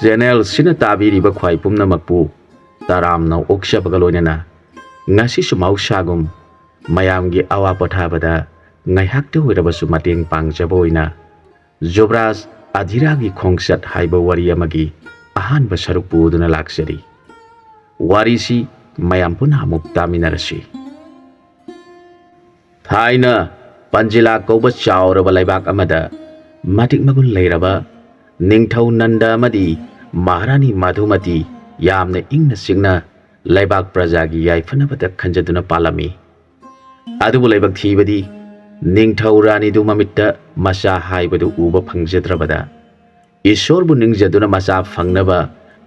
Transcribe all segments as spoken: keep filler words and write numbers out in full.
ꯆꯦꯅꯦꯜꯁꯤꯅ ꯇꯥꯕꯤꯔꯤꯕ ꯈ꯭ꯋꯥꯏ ꯄꯨꯝꯅꯃꯛꯄꯨ ꯇꯔꯥꯝꯅ ꯑꯣꯛꯆꯕꯒ ꯂꯣꯏꯅꯅ ꯉꯁꯤꯁꯨ ꯃꯍꯧꯁꯥꯒꯨꯝ ꯃꯌꯥꯝꯒꯤ ꯑꯋꯥ ꯄꯣꯊꯥꯕꯗ ꯉꯥꯏꯍꯥꯛꯇ ꯑꯣꯏꯔꯕꯁꯨ ꯃꯇꯦꯡ ꯄꯥꯡꯖꯕ ꯑꯣꯏꯅ ꯖꯨꯕ꯭ꯔꯥꯖ ꯑꯙꯤꯔꯥꯒꯤ ꯈꯣꯡꯆꯠ ꯍꯥꯏꯕ ꯋꯥꯔꯤ ꯑꯃꯒꯤ ꯑꯍꯥꯟꯕ ꯁꯔꯨꯛ ꯄꯨꯗꯨꯅ ꯂꯥꯛꯆꯔꯤ꯫ ꯋꯥꯔꯤꯁꯤ ꯃꯌꯥꯝ ꯄꯨꯟꯅ ꯑꯃꯨꯛ ꯇꯥꯃꯤꯟꯅꯔꯁꯤ꯫ ꯊꯥꯏꯅ ꯄꯟꯖꯤꯂꯥ ꯀꯧꯕ ꯆꯥꯎꯔꯕ ꯂꯩꯕꯥꯛ ꯑꯃꯗ ꯃꯇꯤꯛ ꯃꯒꯨꯟ ꯂꯩꯔꯕ ꯅꯤꯡꯊꯧ ꯅꯟꯗ ꯑꯃꯗꯤ ꯃꯍꯥꯔꯥꯅꯤ ꯃꯙꯨꯃꯇꯤ ꯌꯥꯝꯅ ꯏꯪꯅ ꯆꯤꯛꯅ ꯂꯩꯕꯥꯛ ꯄ꯭ꯔꯖꯥꯒꯤ ꯌꯥꯏꯐꯅꯕꯗ ꯈꯟꯖꯗꯨꯅ ꯄꯥꯜꯂꯝꯃꯤ꯫ ꯑꯗꯨꯕꯨ ꯂꯥꯏꯕꯛ ꯊꯤꯕꯗꯤ ꯅꯤꯡꯊꯧ ꯔꯥꯅꯤꯗꯨ ꯃꯃꯤꯠꯇ ꯃꯆꯥ ꯍꯥꯏꯕꯗꯨ ꯎꯕ ꯐꯪꯖꯗ꯭ꯔꯕꯗ ꯏꯁꯣꯔꯕꯨ ꯅꯤꯡꯖꯗꯨꯅ ꯃꯆꯥ ꯐꯪꯅꯕ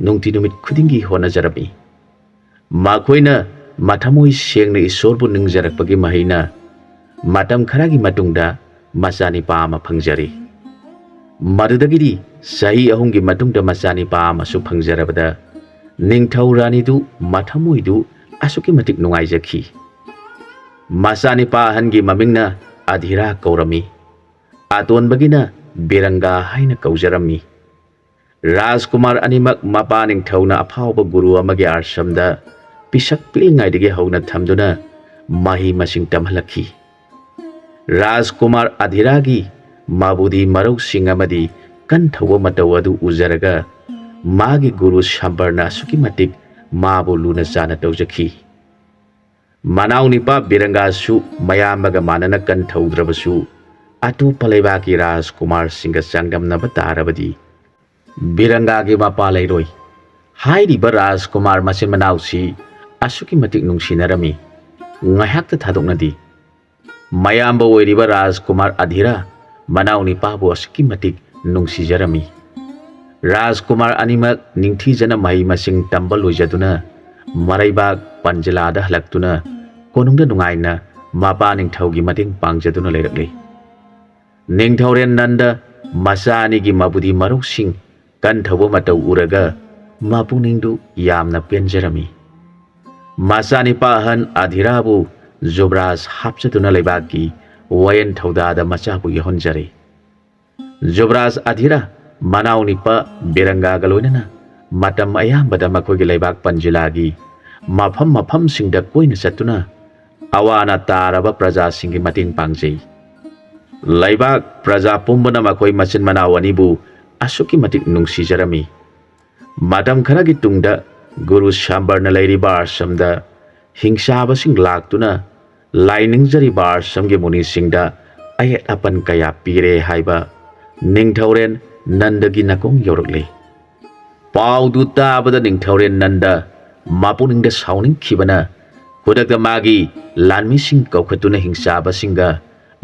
ꯅꯨꯡꯇꯤ ꯅꯨꯃꯤꯠ ꯈꯨꯗꯤꯡꯒꯤ ꯍꯣꯠꯅꯖꯔꯝꯃꯤ꯫ ꯃꯈꯣꯏꯅ ꯃꯊꯃꯣꯏ ꯁꯦꯡꯅ ꯏꯁꯣꯔꯕꯨ ꯅꯤꯡꯖꯔꯛꯄꯒꯤ ꯃꯍꯩꯅ ꯃꯇꯝ ꯈꯔꯒꯤ ꯃꯇꯨꯡꯗ ꯃꯆꯥꯅꯤꯄꯥ ꯑꯃ ꯐꯪꯖꯔꯦ꯫ ꯃꯗꯨꯗꯒꯤꯗꯤ ꯆꯍꯤ ꯑꯍꯨꯝꯒꯤ ꯃꯇꯨꯡꯗ ꯃꯆꯥꯅꯤꯄꯥ ꯑꯃꯁꯨ ꯐꯪꯖꯔꯕꯗ ꯅꯤꯡꯊꯧ ꯔꯥꯅꯤꯗꯨ ꯃꯊꯃꯣꯏꯗꯨ ꯑꯁꯨꯛꯀꯤ ꯃꯇꯤꯛ ꯅꯨꯡꯉꯥꯏꯖꯈꯤ꯫ ꯃꯆꯥꯅꯤꯄꯥ ꯑꯍꯟꯒꯤ ꯃꯃꯤꯡꯅ ꯑꯙꯤꯔꯥ ꯀꯧꯔꯝꯃꯤ꯫ ꯑꯇꯣꯟꯕꯒꯤꯅ ꯕꯤꯔꯪꯒꯥ ꯍꯥꯏꯅ ꯀꯧꯖꯔꯝꯃꯤ꯫ ꯔꯥꯖꯀꯨꯃꯥꯔ ꯑꯅꯤꯃꯛ ꯃꯄꯥ ꯅꯤꯡꯊꯧꯅ ꯑꯐꯥꯎꯕ ꯒꯨꯔꯨ ꯑꯃꯒꯤ ꯑꯥꯁ꯭ꯔꯝꯗ ꯄꯤꯁꯛ ꯄꯤꯛꯂꯤꯉꯩꯗꯒꯤ ꯍꯧꯅ ꯊꯝꯗꯨꯅ ꯃꯍꯩ ꯃꯁꯤꯡ ꯇꯝꯍꯜꯂꯛꯈꯤ꯫ ꯔꯥꯖꯀꯨꯃꯥꯔ ꯑꯙꯤꯔꯥꯒꯤ ꯃꯕꯨꯗꯤ ꯃꯔꯧꯁꯤꯡ ꯑꯃꯗꯤ ꯀꯟꯊꯧꯕ ꯃꯇꯧ ꯑꯗꯨ ꯎꯖꯔꯒ ꯃꯥꯒꯤ ꯒꯨꯔꯨ ꯁꯝꯕꯔꯅ ꯑꯁꯨꯛꯀꯤ ꯃꯇꯤꯛ ꯃꯥꯕꯨ ꯂꯨꯅ ꯆꯥꯅ ꯇꯧꯖꯈꯤ꯫ ꯃꯅꯥꯎ ꯅꯤꯄꯥ ꯕꯤꯔꯪꯒꯥꯁꯨ ꯃꯌꯥꯝꯕꯒ ꯃꯥꯟꯅꯅ ꯀꯟꯊꯧꯗ꯭ꯔꯕꯁꯨ ꯑꯇꯣꯞꯄ ꯂꯩꯕꯥꯛꯀꯤ ꯔꯥꯖꯀꯨꯃꯥꯔꯁꯤꯡꯒ ꯆꯥꯡꯗꯝꯅꯕ ꯇꯥꯔꯕꯗꯤ ꯕꯤꯔꯪꯒꯥꯒꯤ ꯃꯄꯥ ꯂꯩꯔꯣꯏ꯫ ꯍꯥꯏꯔꯤꯕ ꯔꯥꯖꯀꯨꯃꯥꯔ ꯃꯆꯤꯟ ꯃꯅꯥꯎꯁꯤ ꯑꯁꯨꯛꯀꯤ ꯃꯇꯤꯛ ꯅꯨꯡꯁꯤꯅꯔꯝꯃꯤ꯫ ꯉꯥꯏꯍꯥꯛꯇ ꯊꯥꯗꯣꯛꯅꯗꯦ꯫ ꯃꯌꯥꯝꯕ ꯑꯣꯏꯔꯤꯕ ꯔꯥꯖꯀꯨꯃꯥꯔ ꯑꯙꯤꯔꯥ ꯃꯅꯥꯎ ꯅꯤꯄꯥꯕꯨ ꯑꯁꯨꯛꯀꯤ ꯃꯇꯤꯛ ꯅꯨꯡꯁꯤꯖꯔꯝꯃꯤ꯫ ꯔꯥꯖꯀꯨꯃꯥꯔ ꯑꯅꯤꯃꯛ ꯅꯤꯡꯊꯤꯖꯅ ꯃꯍꯩ ꯃꯁꯤꯡ ꯇꯝꯕ ꯂꯣꯏꯖꯗꯨꯅ ꯃꯔꯩꯕꯥꯛ ꯄꯟꯖꯤꯂꯥꯗ ꯍꯜꯂꯛꯇꯨꯅ ꯀꯣꯅꯨꯡꯗ ꯅꯨꯡꯉꯥꯏꯅ ꯃꯄꯥ ꯅꯤꯡꯊꯧꯒꯤ ꯃꯇꯦꯡ ꯄꯥꯡꯖꯗꯨꯅ ꯂꯩꯔꯛꯂꯤ꯫ ꯅꯤꯡꯊꯧꯔꯦꯜ ꯅꯟꯗ ꯃꯆꯥ ꯑꯅꯤꯒꯤ ꯃꯕꯨꯗꯤ ꯃꯔꯧꯁꯤꯡ ꯀꯟꯊꯧꯕ ꯃꯇꯧ ꯎꯔꯒ ꯃꯄꯨꯛꯅꯤꯡꯗꯨ ꯌꯥꯝꯅ ꯄꯦꯟꯖꯔꯝꯃꯤ꯫ ꯃꯆꯥꯅꯤꯄꯥ ꯑꯍꯟ ꯑꯙꯤꯔꯥꯕꯨ ꯖꯨꯕ꯭ꯔꯥꯖ ꯍꯥꯞꯆꯗꯨꯅ ꯂꯩꯕꯥꯛꯀꯤ ꯋꯥꯌꯦꯜ ꯊꯧꯗꯥꯗ ꯃꯆꯥꯕꯨ ꯌꯥꯎꯍꯟꯖꯔꯦ꯫ ꯖꯨꯕ꯭ꯔꯥꯖ ꯑꯙꯤꯔꯥ ꯃꯅꯥꯎ ꯅꯤꯄꯥ ꯕꯤꯔꯪꯒꯥꯒ ꯂꯣꯏꯅꯅ ꯃꯇꯝ ꯑꯌꯥꯝꯕꯗ ꯃꯈꯣꯏꯒꯤ ꯂꯩꯕꯥꯛ ꯄꯟꯖꯤꯂꯥꯒꯤ ꯃꯐꯝ ꯃꯐꯝꯁꯤꯡꯗ ꯀꯣꯏꯅ ꯆꯠꯇꯨꯅ ꯑꯋꯥ ꯑꯅꯥ ꯇꯥꯔꯕ ꯄ꯭ꯔꯖꯥꯁꯤꯡꯒꯤ ꯃꯇꯦꯡ ꯄꯥꯡꯖꯩ꯫ ꯂꯩꯕꯥꯛ ꯄ꯭ꯔꯖꯥ ꯄꯨꯝꯕꯅ ꯃꯈꯣꯏ ꯃꯆꯤꯟ ꯃꯅꯥꯎ ꯑꯅꯤꯕꯨ ꯑꯁꯨꯛꯀꯤ ꯃꯇꯤꯛ ꯅꯨꯡꯁꯤꯖꯔꯝꯃꯤ꯫ ꯃꯇꯝ ꯈꯔꯒꯤ ꯇꯨꯡꯗ ꯒꯨꯔꯨ ꯁꯥꯝꯕꯔꯅ ꯂꯩꯔꯤꯕ ꯑꯥꯁ꯭ꯔꯝꯗ ꯍꯤꯡꯆꯥꯕꯁꯤꯡ ꯂꯥꯛꯇꯨꯅ ꯂꯥꯏ ꯅꯤꯡꯖꯔꯤꯕ ꯑꯥꯁ꯭ꯔꯝꯒꯤ ꯃꯨꯅꯤꯁꯤꯡꯗ ꯑꯌꯦꯠ ꯑꯄꯟ ꯀꯌꯥ ꯄꯤꯔꯦ ꯍꯥꯏꯕ ꯅꯤꯡꯊꯧꯔꯦꯜ ꯅꯟꯗꯒꯤ ꯅꯥꯀꯣꯡ ꯌꯧꯔꯛꯂꯤ꯫ ꯄꯥꯎꯗꯨ ꯇꯥꯕꯗ ꯅꯤꯡꯊꯧꯔꯦꯜ ꯅꯟꯗ ꯃꯄꯨꯛꯅꯤꯡꯗ ꯁꯥꯎꯅꯤꯡꯈꯤꯕꯅ ꯈꯨꯗꯛꯇ ꯃꯥꯒꯤ ꯂꯥꯟꯃꯤꯁꯤꯡ ꯀꯧꯈꯠꯇꯨꯅ ꯍꯤꯡꯆꯥꯕꯁꯤꯡꯒ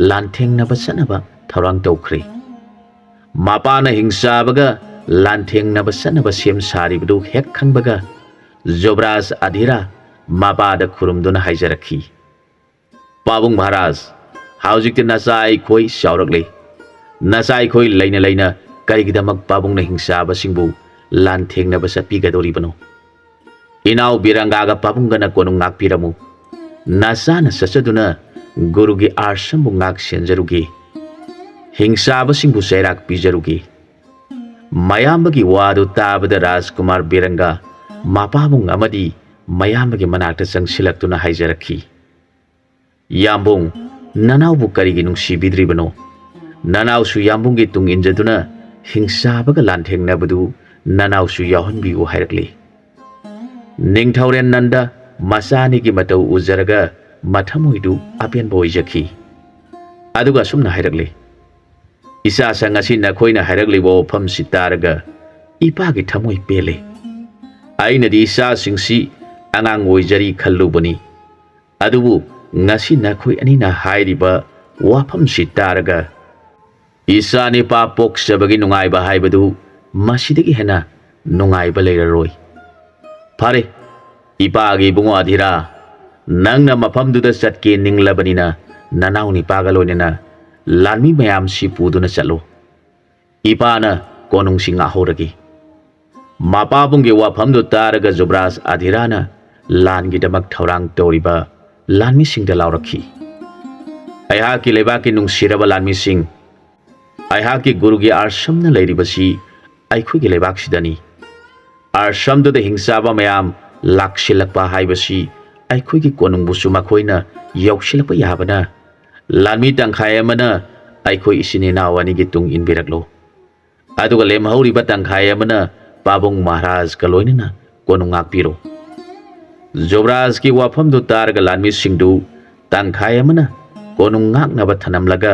ꯂꯥꯟꯊꯦꯡꯅꯕ ꯆꯠꯅꯕ ꯊꯧꯔꯥꯡ ꯇꯧꯈ꯭ꯔꯦ꯫ ꯃꯄꯥꯅ ꯍꯤꯡꯆꯥꯕꯒ ꯂꯥꯟꯊꯦꯡꯅꯕ ꯆꯠꯅꯕ ꯁꯦꯝ ꯁꯥꯔꯤꯕꯗꯨ ꯍꯦꯛ ꯈꯪꯕꯒ ꯖꯨꯕꯔꯥꯖ ꯑꯙꯤꯔꯥ ꯃꯄꯥꯗ ꯈꯨꯔꯨꯝꯗꯨꯅ ꯍꯥꯏꯖꯔꯛꯈꯤ, "ꯄꯥꯕꯨꯡ ꯃꯍꯥꯔꯥꯖ, ꯍꯧꯖꯤꯛꯇꯤ ꯅꯆꯥ ꯑꯩꯈꯣꯏ ꯆꯥꯎꯔꯛꯂꯦ꯫ ꯅꯆꯥ ꯑꯩꯈꯣꯏ ꯂꯩꯅ ꯂꯩꯅ ꯀꯔꯤꯒꯤꯗꯃꯛ ꯄꯥꯕꯨꯡꯅ ꯍꯤꯡꯆꯥꯕꯁꯤꯡꯕꯨ ꯂꯥꯟꯊꯦꯡꯅꯕ ꯆꯠꯄꯤꯒꯗꯧꯔꯤꯕꯅꯣ? ꯏꯅꯥꯎ ꯕꯤꯔꯪꯒꯥꯒ ꯄꯥꯕꯨꯡꯒꯅ ꯀꯣꯅꯨꯡ ꯉꯥꯛꯄꯤꯔꯝꯃꯨ꯫ ꯅꯆꯥꯅ ꯆꯠꯆꯗꯨꯅ ꯒꯨꯔꯨꯒꯤ ꯑꯥꯁ꯭ꯔꯝꯕꯨ ꯉꯥꯛ ꯁꯦꯟꯖꯔꯨꯒꯦ꯫ ꯍꯤꯡꯆꯥꯕꯁꯤꯡꯕꯨ ꯆꯩꯔꯥꯛ ꯄꯤꯖꯔꯨꯒꯦ꯫" ꯃꯌꯥꯝꯕꯒꯤ ꯋꯥꯗꯨ ꯇꯥꯕꯗ ꯔꯥꯖꯀꯨꯃꯥꯔ ꯕꯤꯔꯪꯒ ꯃꯄꯥꯕꯨꯡ ꯑꯃꯗꯤ ꯃꯌꯥꯝꯕꯒꯤ ꯃꯅꯥꯛꯇ ꯆꯪꯁꯤꯜꯂꯛꯇꯨꯅ ꯍꯥꯏꯖꯔꯛꯈꯤ, "ꯌꯥꯝꯕꯨꯡ, ꯅꯅꯥꯎꯕꯨ ꯀꯔꯤꯒꯤ ꯅꯨꯡꯁꯤꯕꯤꯗ꯭ꯔꯤꯕꯅꯣ? ꯅꯅꯥꯎꯁꯨ ꯌꯥꯝꯕꯨꯡꯒꯤ ꯇꯨꯡ ꯏꯟꯖꯗꯨꯅ ꯍꯤꯡꯆꯥꯕꯒ ꯂꯥꯟꯊꯦꯡꯅꯕꯗꯨ ꯅꯅꯥꯎꯁꯨ ꯌꯥꯎꯍꯟꯕꯤꯌꯨ ꯍꯥꯏꯔꯛꯂꯤ꯫" ꯅꯤꯡꯊꯧꯔꯦꯜ ꯅꯟꯗ ꯃꯆꯥ ꯑꯅꯤꯒꯤ ꯃꯇꯧ ꯎꯖꯔꯒ ꯃꯊꯃꯣꯏꯗꯨ ꯑꯄꯦꯟꯕ ꯑꯣꯏꯖꯈꯤ꯫ ꯑꯗꯨꯒ ꯑꯁꯨꯝꯅ ꯍꯥꯏꯔꯛꯂꯤ, "ꯏꯆꯥꯁꯤꯡ, ꯉꯁꯤ ꯅꯈꯣꯏꯅ ꯍꯥꯏꯔꯛꯂꯤꯕ ꯋꯥꯐꯝꯁꯤ ꯇꯥꯔꯒ ꯏꯄꯥꯒꯤ ꯊꯃꯣꯏ ꯄꯦꯜꯂꯦ꯫ ꯑꯩꯅꯗꯤ ꯏꯆꯥꯁꯤꯡꯁꯤ ꯑꯉꯥꯡ ꯑꯣꯏꯖꯔꯤ ꯈꯜꯂꯨꯕꯅꯤ꯫ ꯑꯗꯨꯕꯨ ꯉꯁꯤ ꯅꯈꯣꯏ ꯑꯅꯤꯅ ꯍꯥꯏꯔꯤꯕ ꯋꯥꯐꯝꯁꯤ ꯇꯥꯔꯒ ꯏꯆꯥ ꯅꯤꯄꯥ ꯄꯣꯛꯆꯕꯒꯤ ꯅꯨꯡꯉꯥꯏꯕ ꯍꯥꯏꯕꯗꯨ ꯃꯁꯤꯗꯒꯤ ꯍꯦꯟꯅ ꯅꯨꯡꯉꯥꯏꯕ ꯂꯩꯔꯔꯣꯏ꯫ ꯐꯔꯦ, ꯏꯄꯥꯒꯤ ꯏꯕꯨꯡꯉꯣ ꯑꯙꯤꯔꯥ, ꯅꯪꯅ ꯃꯐꯝꯗꯨꯗ ꯆꯠꯀꯦ ꯅꯤꯡꯂꯕꯅꯤꯅ ꯅꯅꯥꯎ ꯅꯤꯄꯥꯒ ꯂꯣꯏꯅꯅ ꯂꯥꯟꯃꯤ ꯃꯌꯥꯝꯁꯤ ꯄꯨꯗꯨꯅ ꯆꯠꯂꯨ꯫ ꯏꯄꯥꯅ ꯀꯣꯅꯨꯡꯁꯤ ꯉꯥꯛꯍꯧꯔꯒꯦ꯫" ꯃꯄꯥꯕꯨꯡꯒꯤ ꯋꯥꯐꯝꯗꯨ ꯇꯥꯔꯒ ꯖꯨꯕꯔꯥꯖ ꯑꯙꯤꯔꯥꯅ ꯂꯥꯟꯒꯤꯗꯃꯛ ꯊꯧꯔꯥꯡ ꯇꯧꯔꯤꯕ ꯂꯥꯟꯃꯤꯁꯤꯡꯗ ꯂꯥꯎꯔꯛꯈꯤ, "ꯑꯩꯍꯥꯛꯀꯤ ꯂꯩꯕꯥꯛꯀꯤ ꯅꯨꯡꯁꯤꯔꯕ ꯂꯥꯟꯃꯤꯁꯤꯡ, ꯑꯩꯍꯥꯛꯀꯤ ꯒꯨꯔꯨꯒꯤ ꯑꯥꯁ꯭ꯔꯝꯅ ꯂꯩꯔꯤꯕꯁꯤ ꯑꯩꯈꯣꯏꯒꯤ ꯂꯩꯕꯥꯛꯁꯤꯗꯅꯤ꯫ ꯑꯥꯁ꯭ꯔꯝꯗꯨꯗ ꯍꯤꯡꯆꯥꯕ ꯃꯌꯥꯝ ꯂꯥꯛꯁꯤꯜꯂꯛꯄ ꯍꯥꯏꯕꯁꯤ ꯑꯩꯈꯣꯏꯒꯤ ꯀꯣꯅꯨꯡꯕꯨꯁꯨ ꯃꯈꯣꯏꯅ ꯌꯧꯁꯤꯜꯂꯛꯄ ꯌꯥꯕꯅ ꯂꯥꯟꯃꯤ ꯇꯪꯈꯥꯏ ꯑꯃꯅ ꯑꯩꯈꯣꯏ ꯏꯆꯤꯟ ꯏꯅꯥꯎ ꯑꯅꯤꯒꯤ ꯇꯨꯡ ꯏꯟꯕꯤꯔꯛꯂꯣ꯫ ꯑꯗꯨꯒ ꯂꯦꯝꯍꯧꯔꯤꯕ ꯇꯪꯈꯥꯏ ꯑꯃꯅ ꯄꯥꯕꯨꯡ ꯃꯍꯥꯔꯥꯖꯒ ꯂꯣꯏꯅꯅ ꯀꯣꯅꯨꯡ ꯉꯥꯛꯄꯤꯔꯣ꯫ ꯖꯨꯕꯔꯥꯖꯀꯤ ꯋꯥꯐꯝꯗꯨ ꯇꯥꯔꯒ ꯂꯥꯟꯃꯤꯁꯤꯡꯗꯨ ꯇꯪꯈꯥꯏ ꯑꯃꯅ ꯀꯣꯅꯨꯡ ꯉꯥꯛꯅꯕ ꯊꯅꯝꯂꯒ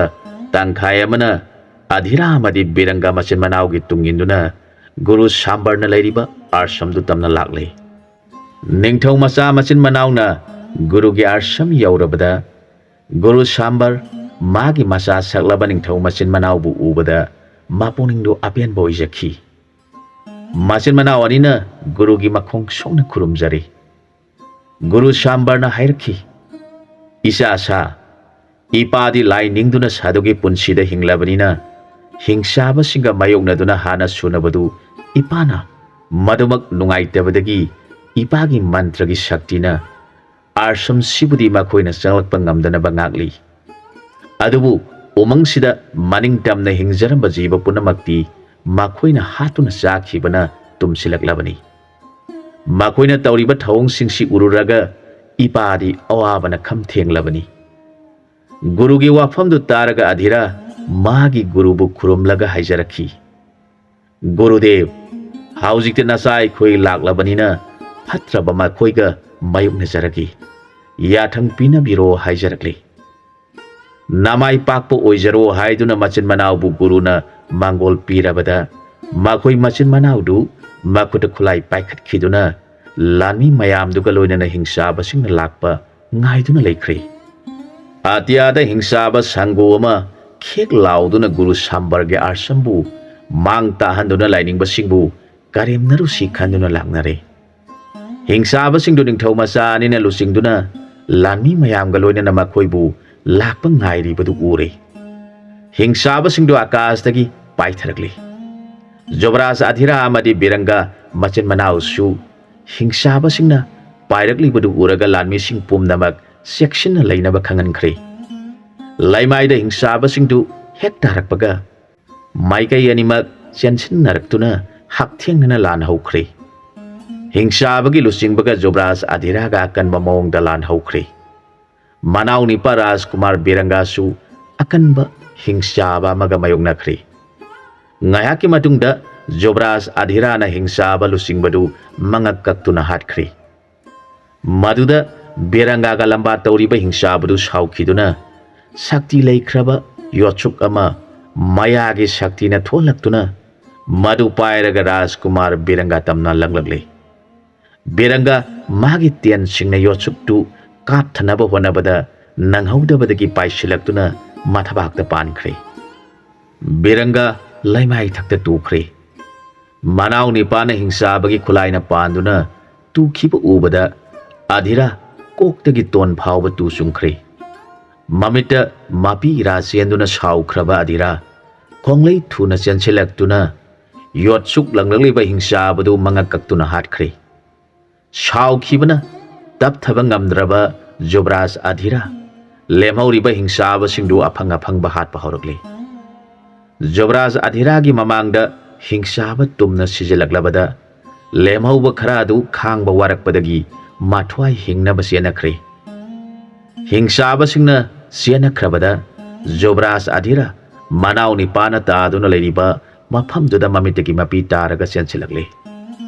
ꯇꯪꯈꯥꯏ ꯑꯃꯅ ꯑꯙꯤꯔꯥ ꯑꯃꯗꯤ ꯕꯤꯔꯪꯒ ꯃꯆꯤꯟ ꯃꯅꯥꯎꯒꯤ ꯇꯨꯡ ꯏꯟꯗꯨꯅ ꯒꯨꯔꯨ ꯁꯥꯝꯕꯔꯅ ꯂꯩꯔꯤꯕ ꯑꯥꯁ꯭ꯔꯝꯗꯨ ꯇꯝꯅ ꯂꯥꯛꯂꯦ꯫ ꯅꯤꯡꯊꯧ ꯃꯆꯥ ꯃꯆꯤꯟ ꯃꯅꯥꯎꯅ ꯒꯨꯔꯨꯒꯤ ꯑꯥꯁ꯭ꯔꯝ ꯌꯧꯔꯕꯗ ꯒꯨꯔꯨ ꯁꯥꯝꯕꯔ ꯃꯥꯒꯤ ꯃꯆꯥ ꯁꯛꯂꯕ ꯅꯤꯡꯊꯧ ꯃꯆꯤꯟ ꯃꯅꯥꯎꯕꯨ ꯎꯕꯗ ꯃꯄꯨꯛꯅꯤꯡꯗꯨ ꯑꯄꯦꯟꯕ ꯑꯣꯏꯖꯈꯤ꯫ ꯃꯆꯤꯟ ꯃꯅꯥꯎ ꯑꯅꯤꯅ ꯒꯨꯔꯨꯒꯤ ꯃꯈꯣꯡ ꯁꯣꯛꯅ ꯈꯨꯔꯨꯝꯖꯔꯤ꯫ ꯒꯨꯔꯨ ꯁꯥꯝꯕꯔꯅ ꯍꯥꯏꯔꯛꯈꯤ, "ꯏꯆꯥ ꯁꯥ, ꯏꯄꯥꯗꯤ ꯂꯥꯏ ꯅꯤꯡꯗꯨꯅ ꯁꯥꯗꯨꯒꯤ ꯄꯨꯟꯁꯤꯗ ꯍꯤꯡꯂꯕꯅꯤꯅ ꯍꯤꯡꯆꯥꯕꯁꯤꯡꯒ ꯃꯥꯌꯣꯛꯅꯗꯨꯅ ꯍꯥꯟꯅ ꯁꯨꯅꯕꯗꯨ ꯏꯄꯥꯅ ꯃꯗꯨꯃꯛ ꯅꯨꯡꯉꯥꯏꯇꯕꯗꯒꯤ ꯏꯄꯥꯒꯤ ꯃꯟꯇ꯭ꯔꯒꯤ ꯁꯛꯇꯤꯅ ꯑꯥꯁ꯭ꯔꯝꯁꯤꯕꯨꯗꯤ ꯃꯈꯣꯏꯅ ꯆꯪꯂꯛꯄ ꯉꯝꯗꯅꯕ ꯉꯥꯛꯂꯤ꯫ ꯑꯗꯨꯕꯨ ꯎꯃꯪꯁꯤꯗ ꯃꯅꯤꯡ ꯇꯝꯅ ꯍꯤꯡꯖꯔꯝꯕ ꯖꯤꯕ ꯄꯨꯝꯅꯃꯛꯇꯤ ꯃꯈꯣꯏꯅ ꯍꯥꯠꯇꯨꯅ ꯆꯥꯈꯤꯕꯅ ꯇꯨꯝꯁꯤꯜꯂꯛꯂꯕꯅꯤ꯫ ꯃꯈꯣꯏꯅ ꯇꯧꯔꯤꯕ ꯊꯧꯑꯣꯡꯁꯤꯡꯁꯤ ꯎꯔꯨꯔꯒ ꯏꯄꯥꯗꯤ ꯑꯋꯥꯕꯅ ꯈꯝ ꯊꯦꯡꯂꯕꯅꯤ꯫" ꯒꯨꯔꯨꯒꯤ ꯋꯥꯐꯝꯗꯨ ꯇꯥꯔꯒ ꯑꯙꯤꯔꯥ ꯃꯥꯒꯤ ꯒꯨꯔꯨꯕꯨ ꯈꯨꯔꯨꯝꯂꯒ ꯍꯥꯏꯖꯔꯛꯈꯤ, "ꯒꯨꯔꯨꯗꯦꯕ, ꯍꯧꯖꯤꯛꯇꯤ ꯅꯆꯥ ꯑꯩꯈꯣꯏ ꯂꯥꯛꯂꯕꯅꯤꯅ ꯐꯠꯇ꯭ꯔꯕ ꯃꯈꯣꯏꯒ ꯃꯥꯌꯣꯛꯅꯖꯔꯒꯦ꯫ ꯌꯥꯊꯪ ꯄꯤꯅꯕꯤꯔꯣ" ꯍꯥꯏꯖꯔꯛꯂꯤ꯫ "ꯅꯃꯥꯏ ꯄꯥꯛꯄ ꯑꯣꯏꯖꯔꯣ" ꯍꯥꯏꯗꯨꯅ ꯃꯆꯤꯟ ꯃꯅꯥꯎꯕꯨ ꯒꯨꯔꯨꯅ ꯃꯥꯡꯒꯣꯜ ꯄꯤꯔꯕꯗ ꯃꯈꯣꯏ ꯃꯆꯤꯟ ꯃꯅꯥꯎꯗꯨ ꯃꯈꯨꯠꯇ ꯈꯨꯠꯂꯥꯏ ꯄꯥꯏꯈꯠꯈꯤꯗꯨꯅ ꯂꯥꯟꯃꯤ ꯃꯌꯥꯝꯗꯨꯒ ꯂꯣꯏꯅꯅ ꯍꯤꯡꯆꯥꯕꯁꯤꯡꯅ ꯂꯥꯛꯄ ꯉꯥꯏꯗꯨꯅ ꯂꯩꯈ꯭ꯔꯦ꯫ ꯑꯇꯤꯌꯥꯗ ꯍꯤꯡꯆꯥꯕ ꯁꯪꯒꯨ ꯑꯃ ꯈꯦꯛ ꯂꯥꯎꯗꯨꯅ ꯒꯨꯔꯨ ꯁꯥꯝꯕꯔꯒꯤ ꯑꯥꯁ꯭ꯔꯝꯕꯨ ꯃꯥꯡ ꯇꯥꯍꯟꯗꯨꯅ ꯂꯥꯏꯅꯤꯡꯕꯁꯤꯡꯕꯨ ꯀꯔꯦꯝꯅꯔꯨꯁꯤ ꯈꯟꯗꯨꯅ ꯂꯥꯛꯅꯔꯦ꯫ ꯍꯤꯡꯆꯥꯕꯁꯤꯡꯗꯨ ꯅꯤꯡꯊꯧ ꯃꯆꯥ ꯑꯅꯤꯅ ꯂꯨꯆꯤꯡꯗꯨꯅ ꯂꯥꯟꯃꯤ ꯃꯌꯥꯝꯒ ꯂꯣꯏꯅꯅ ꯃꯈꯣꯏꯕꯨ ꯂꯥꯛꯄ ꯉꯥꯏꯔꯤꯕꯗꯨ ꯎꯔꯦ꯫ ꯍꯤꯡꯆꯥꯕꯁꯤꯡꯗꯨ ꯑꯀꯥꯁꯇꯒꯤ ꯄꯥꯏꯊꯔꯛꯂꯤ꯫ ꯖꯨꯕꯔꯥꯖ ꯑꯙꯤꯔꯥ ꯑꯃꯗꯤ ꯕꯤꯔꯪꯒ ꯃꯆꯤꯟ ꯃꯅꯥꯎꯁꯨ ꯍꯤꯡꯆꯥꯕꯁꯤꯡꯅ ꯄꯥꯏꯔꯛꯂꯤꯕꯗꯨ ꯎꯔꯒ ꯂꯥꯟꯃꯤꯁꯤꯡ ꯄꯨꯝꯅꯃꯛ ꯆꯦꯛꯁꯤꯟꯅ ꯂꯩꯅꯕ ꯈꯪꯍꯟꯈ꯭ꯔꯦ꯫ ꯂꯩꯃꯥꯏꯗ ꯍꯤꯡꯆꯥꯕꯁꯤꯡꯗꯨ ꯍꯦꯛ ꯇꯥꯔꯛꯄꯒ ꯃꯥꯏꯀꯩ ꯑꯅꯤꯃꯛ ꯆꯦꯟꯁꯤꯟꯅꯔꯛꯇꯨꯅ ꯍꯛꯊꯦꯡꯅꯅ ꯂꯥꯟ ꯍꯧꯈ꯭ꯔꯦ꯫ ꯍꯤꯡꯆꯥꯕꯒꯤ ꯂꯨꯆꯤꯡꯕꯒ ꯖꯨꯕꯔꯥꯖ ꯑꯙꯤꯔꯥꯒ ꯑꯀꯟꯕ ꯃꯑꯣꯡꯗ ꯂꯥꯟ ꯍꯧꯈ꯭ꯔꯦ꯫ ꯃꯅꯥꯎ ꯅꯤꯄꯥ ꯔꯥꯖꯀꯨꯃꯥꯔ ꯕꯤꯔꯪꯒꯥꯁꯨ ꯑꯀꯟꯕ ꯍꯤꯡꯆꯥꯕ ꯑꯃꯒ ꯃꯥꯌꯣꯛꯅꯈ꯭ꯔꯦ꯫ ꯉꯥꯏꯍꯥꯛꯀꯤ ꯃꯇꯨꯡꯗ ꯖꯨꯕꯔꯥꯖ ꯑꯙꯤꯔꯥꯅ ꯍꯤꯡꯆꯥꯕ ꯂꯨꯆꯤꯡꯕꯗꯨ ꯃꯉꯛ ꯀꯛꯇꯨꯅ ꯍꯥꯠꯈ꯭ꯔꯦ꯫ ꯃꯗꯨꯗ ꯕꯤꯔꯪꯒꯥꯒ ꯂꯝꯕꯥ ꯇꯧꯔꯤꯕ ꯍꯤꯡꯆꯥꯕꯗꯨ ꯁꯥꯎꯈꯤꯗꯨꯅ ꯁꯛꯇꯤ ꯂꯩꯈ꯭ꯔꯕ ꯌꯣꯠꯁꯨꯛ ꯑꯃ ꯃꯌꯥꯒꯤ ꯁꯛꯇꯤꯅ ꯊꯣꯛꯂꯛꯇꯨꯅ ꯃꯗꯨ ꯄꯥꯏꯔꯒ ꯔꯥꯖꯀꯨꯃꯥꯔ ꯕꯤꯔꯪꯒꯥ ꯇꯝꯅ ꯂꯪꯂꯛꯂꯦ꯫ ꯕꯤꯔꯪꯒꯥ ꯃꯥꯒꯤ ꯇꯦꯟꯁꯤꯡꯅ ꯌꯣꯠꯁꯨꯛꯇꯨ ꯀꯥꯞꯊꯅꯕ ꯍꯣꯠꯅꯕꯗ ꯅꯪꯍꯧꯗꯕꯗꯒꯤ ꯄꯥꯏꯁꯤꯜꯂꯛꯇꯨꯅ ꯃꯊꯕꯥꯛꯇ ꯄꯥꯟꯈ꯭ꯔꯦ꯫ ꯕꯤꯔꯪꯒꯥ ꯂꯩꯃꯥꯏ ꯊꯛꯇ ꯇꯨꯈ꯭ꯔꯦ꯫ ꯃꯅꯥꯎ ꯅꯤꯄꯥꯅ ꯍꯤꯡꯆꯥꯕꯒꯤ ꯈꯨꯂꯥꯏꯅ ꯄꯥꯟꯗꯨꯅ ꯇꯨꯈꯤꯕ ꯎꯕꯗ ꯑꯙꯤꯔꯥ ꯀꯣꯛꯇꯒꯤ ꯇꯣꯟ ꯐꯥꯎꯕ ꯇꯨ ꯆꯨꯡꯈ꯭ꯔꯦ꯫ ꯃꯃꯤꯠꯇ ꯃꯄꯤ ꯏꯔꯥ ꯆꯦꯟꯗꯨꯅ ꯁꯥꯎꯈ꯭ꯔꯕ ꯑꯙꯤꯔꯥ ꯈꯣꯡꯂꯩ ꯊꯨꯅ ꯆꯦꯟꯁꯤꯜꯂꯛꯇꯨꯅ ꯌꯣꯠꯁꯨꯛ ꯂꯪꯂꯛꯂꯤꯕ ꯍꯤꯡꯆꯥꯕꯗꯨ ꯃꯉꯛ ꯀꯛꯇꯨꯅ ꯍꯥꯠꯈ꯭ꯔꯦ꯫ ꯁꯥꯎꯈꯤꯕꯅ ꯇꯞꯊꯕ ꯉꯝꯗ꯭ꯔꯕ ꯖꯨꯕꯔꯥꯖ ꯑꯙꯤꯔꯥ ꯂꯦꯝꯍꯧꯔꯤꯕ ꯍꯤꯡꯆꯥꯕꯁꯤꯡꯗꯨ ꯑꯐꯪ ꯑꯐꯪꯕ ꯍꯥꯠꯄ ꯍꯧꯔꯛꯂꯤ꯫ ꯖꯨꯕꯔꯥꯖ ꯑꯙꯤꯔꯥꯒꯤ ꯃꯃꯥꯡꯗ ꯍꯤꯡꯆꯥꯕ ꯇꯨꯝꯅ ꯁꯤꯖꯤꯜꯂꯛꯂꯕꯗ ꯂꯦꯝꯍꯧꯕ ꯈꯔ ꯑꯗꯨ ꯈꯥꯡꯕ ꯋꯥꯔꯛꯄꯗꯒꯤ ꯃꯊ꯭ꯋꯥꯏ ꯍꯤꯡꯅꯕ ꯆꯦꯟꯅꯈ꯭ꯔꯦ꯫ ꯍꯤꯡꯆꯥꯕꯁꯤꯡꯅ ꯆꯦꯟꯅꯈ꯭ꯔꯕꯗ ꯖꯨꯕꯔꯥꯖ ꯑꯙꯤꯔꯥ ꯃꯅꯥꯎ ꯅꯤꯄꯥꯅ ꯇꯥꯗꯨꯅ ꯂꯩꯔꯤꯕ ꯃꯐꯝꯗꯨꯗ ꯃꯃꯤꯠꯇꯒꯤ ꯃꯄꯤ ꯇꯥꯔꯒ ꯆꯦꯟꯁꯤꯜꯂꯛꯂꯤ꯫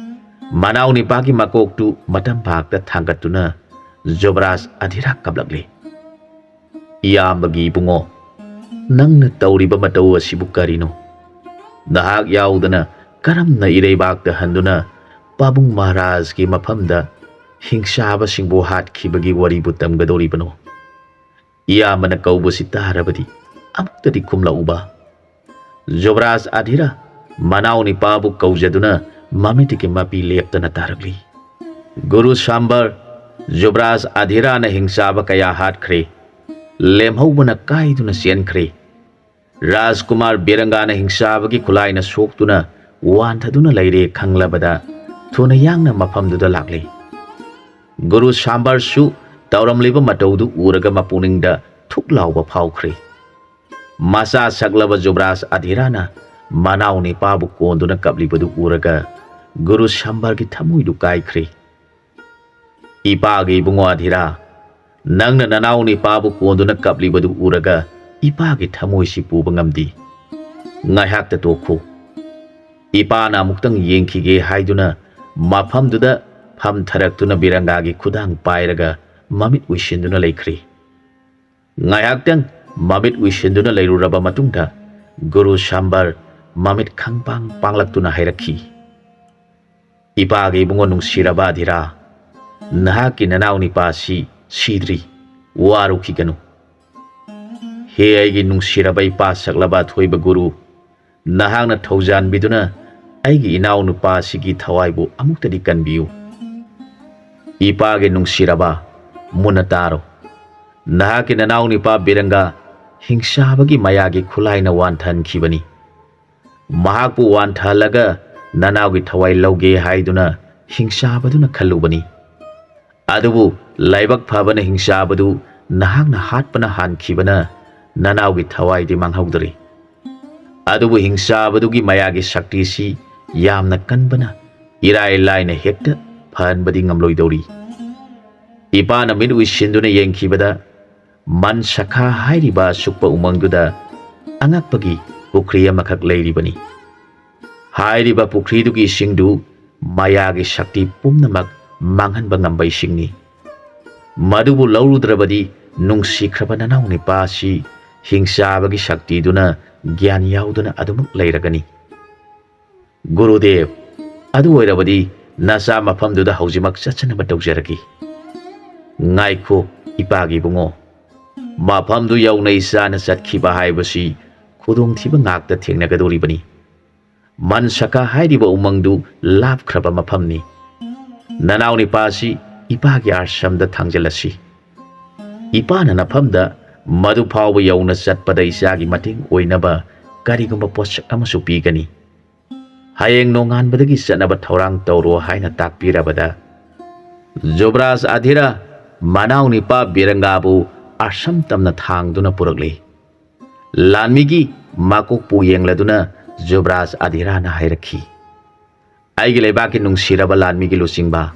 ꯃꯅꯥꯎ ꯅꯤꯄꯥꯒꯤ ꯃꯀꯣꯛꯇꯨ ꯃꯇꯝ ꯐꯥꯛꯇ ꯊꯥꯡꯒꯠꯇꯨꯅ ꯖꯨꯕꯔꯥꯖ ꯑꯙꯤꯔꯥ ꯀꯞꯂꯛꯂꯤ꯫ "ꯏꯌꯥꯝꯕꯒꯤ ꯏꯕꯨꯡꯉꯣ, ꯅꯪꯅ ꯇꯧꯔꯤꯕ ꯃꯇꯧ ꯑꯁꯤꯕꯨ ꯀꯔꯤꯅꯣ? ꯅꯍꯥꯛ ꯌꯥꯎꯗꯅ ꯀꯔꯝꯅ ꯏꯔꯩꯕꯥꯛꯇ ꯍꯟꯗꯨꯅ ꯄꯥꯕꯨꯡ ꯃꯍꯥꯔꯥꯖꯒꯤ ꯃꯐꯝꯗ ꯍꯤꯡꯆꯥꯕꯁꯤꯡꯕꯨ ꯍꯥꯠꯈꯤꯕꯒꯤ ꯋꯥꯔꯤꯕꯨ ꯇꯝꯒꯗꯧꯔꯤꯕꯅꯣ? ꯏꯌꯥꯝꯕꯅ ꯀꯧꯕꯁꯤ ꯇꯥꯔꯕꯗꯤ ꯑꯃꯨꯛꯇꯗꯤ ꯈꯨꯝꯂꯛꯎꯕ꯫" ꯖꯨꯕꯔꯥꯖ ꯑꯙꯤꯔꯥ ꯃꯅꯥꯎ ꯅꯤꯄꯥꯕꯨ ꯀꯧꯖꯗꯨꯅ ꯃꯃꯤꯠꯇꯒꯤ ꯃꯄꯤ ꯂꯦꯞꯇꯅ ꯇꯥꯔꯛꯂꯤ꯫ ꯒꯨꯔꯨ ꯁꯥꯝꯕꯔ, ꯖꯨꯕꯔꯥꯖ ꯑꯙꯤꯔꯥꯅ ꯍꯤꯡꯆꯥꯕ ꯀꯌꯥ ꯍꯥꯠꯈ꯭ꯔꯦ꯫ ꯂꯦꯝꯍꯧꯕꯅ ꯀꯥꯏꯗꯨꯅ ꯆꯦꯟꯈ꯭ꯔꯦ꯫ ꯔꯥꯖꯀꯨꯃꯥꯔ ꯕꯤꯔꯪꯒꯥꯅ ꯍꯤꯡꯆꯥꯕꯒꯤ ꯈꯨꯂꯥꯏꯅ ꯁꯣꯛꯇꯨꯅ ꯋꯥꯟꯊꯗꯨꯅ ꯂꯩꯔꯦ ꯈꯪꯂꯕꯗ ꯊꯨꯅ ꯌꯥꯡꯅ ꯃꯐꯝꯗꯨꯗ ꯂꯥꯛꯂꯦ꯫ ꯒꯨꯔꯨ ꯁꯥꯝꯕꯔꯁꯨ ꯇꯧꯔꯝꯂꯤꯕ ꯃꯇꯧꯗꯨ ꯎꯔꯒ ꯃꯄꯨꯛꯅꯤꯡꯗ ꯊꯨꯛ ꯂꯥꯎꯕ ꯐꯥꯎꯈ꯭ꯔꯦ꯫ ꯃꯆꯥ ꯁꯛꯂꯕ ꯖꯨꯕ꯭ꯔꯥꯖ ꯑꯙꯤꯔꯥꯅ ꯃꯅꯥꯎ ꯅꯤꯄꯥꯕꯨ ꯀꯣꯟꯗꯨꯅ ꯀꯞꯂꯤꯕꯗꯨ ꯎꯔꯒ ꯒꯨꯔꯨ ꯁꯝꯕꯔꯒꯤ ꯊꯃꯣꯏꯗꯨ ꯀꯥꯏꯈ꯭ꯔꯦ꯫ "ꯏꯄꯥꯒꯤ ꯏꯕꯨꯡꯉꯣ ꯑꯙꯤꯔꯥ, ꯅꯪꯅ ꯅꯅꯥꯎ ꯅꯤꯄꯥꯕꯨ ꯀꯣꯟꯗꯨꯅ ꯀꯞꯂꯤꯕꯗꯨ ꯎꯔꯒ ꯏꯄꯥꯒꯤ ꯊꯃꯣꯏꯁꯤ ꯄꯨꯕ ꯉꯝꯗꯦ꯫ ꯉꯥꯏꯍꯥꯛꯇ ꯇꯣꯛꯈꯣ꯫ ꯏꯄꯥꯅ ꯑꯃꯨꯛꯇꯪ ꯌꯦꯡꯈꯤꯒꯦ" ꯍꯥꯏꯗꯨꯅ ꯃꯐꯝꯗꯨꯗ ꯐꯝꯊꯔꯛꯇꯨꯅ ꯕꯤꯔꯪꯒꯥꯒꯤ ꯈꯨꯗꯥꯡ ꯄꯥꯏꯔꯒ ꯃꯃꯤꯠ ꯎꯏꯁꯤꯟꯗꯨꯅ ꯂꯩꯈ꯭ꯔꯦ꯫ ꯉꯥꯏꯍꯥꯛꯇꯪ ꯃꯃꯤꯠ ꯎꯏꯁꯤꯟꯗꯨꯅ ꯂꯩꯔꯨꯔꯕ ꯃꯇꯨꯡꯗ ꯒꯨꯔꯨ ꯁꯝꯕꯔ ꯃꯃꯤꯠ ꯈꯪꯄꯥꯡ ꯄꯥꯡꯂꯛꯇꯨꯅ ꯍꯥꯏꯔꯛꯈꯤ, "ꯏꯄꯥꯒꯤ ꯏꯕꯨꯡꯉꯣ ꯅꯨꯡꯁꯤꯔꯕ ꯑꯙꯤꯔꯥ, ꯅꯍꯥꯛꯀꯤ ꯅꯅꯥꯎ ꯅꯤꯄꯥ ꯑꯁꯤ ꯁꯤꯗ꯭ꯔꯤ, ꯋꯥꯔꯨꯈꯤꯒꯅꯨ꯫ ꯍꯦ ꯑꯩꯒꯤ ꯅꯨꯡꯁꯤꯔꯕ ꯏꯄꯥ ꯁꯛꯂꯕ ꯑꯊꯣꯏꯕ ꯒꯨꯔꯨ, ꯅꯍꯥꯛꯅ ꯊꯧꯖꯥꯟꯕꯤꯗꯨꯅ ꯑꯩꯒꯤ ꯏꯅꯥꯎ ꯅꯨꯄꯥ ꯑꯁꯤꯒꯤ ꯊꯋꯥꯏꯕꯨ ꯑꯃꯨꯛꯇꯗꯤ ꯀꯟꯕꯤꯌꯨ꯫ ꯏꯄꯥꯒꯤ ꯅꯨꯡꯁꯤꯔꯕ, ꯃꯨꯟꯅ ꯇꯥꯔꯣ꯫ ꯅꯍꯥꯛꯀꯤ ꯅꯅꯥꯎ ꯅꯤꯄꯥ ꯕꯤꯔꯪꯒꯥ ꯍꯤꯡꯁꯥꯕꯒꯤ ꯃꯌꯥꯒꯤ ꯈꯨꯠꯂꯥꯏꯅ ꯋꯥꯟꯊꯍꯟꯈꯤꯕꯅꯤ꯫ ꯃꯍꯥꯛꯄꯨ ꯋꯥꯟꯊꯍꯜꯂꯒ ꯅꯅꯥꯎꯒꯤ ꯊꯋꯥꯏ ꯂꯧꯒꯦ ꯍꯥꯏꯗꯨꯅ ꯍꯤꯡꯁꯥꯕꯗꯨꯅ ꯈꯜꯂꯨꯕꯅꯤ꯫ ꯑꯗꯨꯕꯨ ꯂꯥꯏꯕꯛ ꯐꯕꯅ ꯍꯤꯡꯆꯥꯕꯗꯨ ꯅꯍꯥꯛꯅ ꯍꯥꯠꯄꯅ ꯍꯥꯟꯈꯤꯕꯅ ꯅꯅꯥꯎꯒꯤ ꯊꯋꯥꯏꯗꯤ ꯃꯥꯡꯍꯧꯗ꯭ꯔꯤ꯫ ꯑꯗꯨꯕꯨ ꯍꯤꯡꯆꯥꯕꯗꯨꯒꯤ ꯃꯌꯥꯒꯤ ꯁꯛꯇꯤꯁꯤ ꯌꯥꯝꯅ ꯀꯟꯕꯅ ꯏꯔꯥꯏ ꯂꯥꯏꯅ ꯍꯦꯛꯇ ꯐꯍꯟꯕꯗꯤ ꯉꯝꯂꯣꯏꯗꯧꯔꯤ꯫ ꯏꯄꯥꯅ ꯃꯤꯠ ꯎꯏꯁꯤꯟꯗꯨꯅ ꯌꯦꯡꯈꯤꯕꯗ ꯃꯟꯁꯈꯥ ꯍꯥꯏꯔꯤꯕ ꯑꯁꯨꯛꯄ ꯎꯃꯪꯗꯨꯗ ꯑꯉꯛꯄꯒꯤ ꯄꯨꯈ꯭ꯔꯤ ꯑꯃꯈꯛ ꯂꯩꯔꯤꯕꯅꯤ꯫ ꯍꯥꯏꯔꯤꯕ ꯄꯨꯈ꯭ꯔꯤꯗꯨꯒꯤ ꯏꯁꯤꯡꯗꯨ ꯃꯌꯥꯒꯤ ꯁꯛꯇꯤ ꯄꯨꯝꯅꯃꯛ ꯃꯥꯡꯍꯟꯕ ꯉꯝꯕ ꯏꯁꯤꯡꯅꯤ꯫ ꯃꯗꯨꯕꯨ ꯂꯧꯔꯨꯗ꯭ꯔꯕꯗꯤ ꯅꯨꯡꯁꯤꯈ꯭ꯔꯕ ꯅꯅꯥꯎ ꯅꯤꯄꯥ ꯑꯁꯤ ꯍꯤꯡꯆꯥꯕꯒꯤ ꯁꯛꯇꯤꯗꯨꯅ ꯒ꯭ꯌꯥꯟ ꯌꯥꯎꯗꯅ ꯑꯗꯨꯃꯛ ꯂꯩꯔꯒꯅꯤ꯫ ꯒꯨꯔꯨꯗꯦꯕ, ꯑꯗꯨ ꯑꯣꯏꯔꯕꯗꯤ ꯅꯆꯥ ꯃꯐꯝꯗꯨꯗ ꯍꯧꯖꯤꯛꯃꯛ ꯆꯠꯆꯅꯕ ꯇꯧꯖꯔꯒꯦ꯫ ꯉꯥꯏꯈꯣ, ꯏꯄꯥꯒꯤ ꯏꯕꯨꯡꯉꯣ, ꯃꯐꯝꯗꯨ ꯌꯧꯅ ꯏꯆꯥꯅ ꯆꯠꯈꯤꯕ ꯍꯥꯏꯕꯁꯤ ꯈꯨꯗꯣꯡꯊꯤꯕ ꯉꯥꯛꯇ ꯊꯦꯡꯅꯒꯗꯧꯔꯤꯕꯅꯤ꯫ ꯃꯟꯁꯀꯥ ꯍꯥꯏꯔꯤꯕ ꯎꯃꯪꯗꯨ ꯂꯥꯞꯈ꯭ꯔꯕ ꯃꯐꯝꯅꯤ꯫ ꯅꯅꯥꯎ ꯅꯤꯄꯥꯁꯤ ꯏꯄꯥꯒꯤ ꯑꯥꯁ꯭ꯔꯝꯗ ꯊꯥꯡꯖꯜꯂꯁꯤ꯫ ꯏꯄꯥꯅ ꯅꯐꯝꯗ ꯃꯗꯨ ꯐꯥꯎꯕ ꯌꯧꯅ ꯆꯠꯄꯗ ꯏꯆꯥꯒꯤ ꯃꯇꯦꯡ ꯑꯣꯏꯅꯕ ꯀꯔꯤꯒꯨꯝꯕ ꯄꯣꯠꯁꯛ ꯑꯃꯁꯨ ꯄꯤꯒꯅꯤ꯫ ꯍꯌꯦꯡ ꯅꯣꯡꯉꯥꯟꯕꯗꯒꯤ ꯆꯠꯅꯕ ꯊꯧꯔꯥꯡ ꯇꯧꯔꯣ" ꯍꯥꯏꯅ ꯇꯥꯛꯄꯤꯔꯕꯗ, ꯖꯨꯕ꯭ꯔꯥꯖ ꯑꯙꯤꯔ ꯃꯅꯥꯎ ꯅꯤꯄꯥ ꯕꯤꯔꯪꯒꯥꯕꯨ ꯑꯥꯁ꯭ꯔꯝ ꯇꯝꯅ ꯊꯥꯡꯗꯨꯅ ꯄꯨꯔꯛꯂꯤ꯫ ꯂꯥꯟꯃꯤꯒꯤ ꯃꯀꯣꯛꯄꯨ ꯌꯦꯡꯂꯗꯨꯅ ꯖꯨꯕ꯭ꯔꯥꯖ ꯑꯙꯤꯔꯥꯅ ꯍꯥꯏꯔꯛꯈꯤ, "ꯑꯩꯒꯤ ꯂꯩꯕꯥꯛꯀꯤ ꯅꯨꯡꯁꯤꯔꯕ ꯂꯥꯟꯃꯤꯒꯤ ꯂꯨꯆꯤꯡꯕ,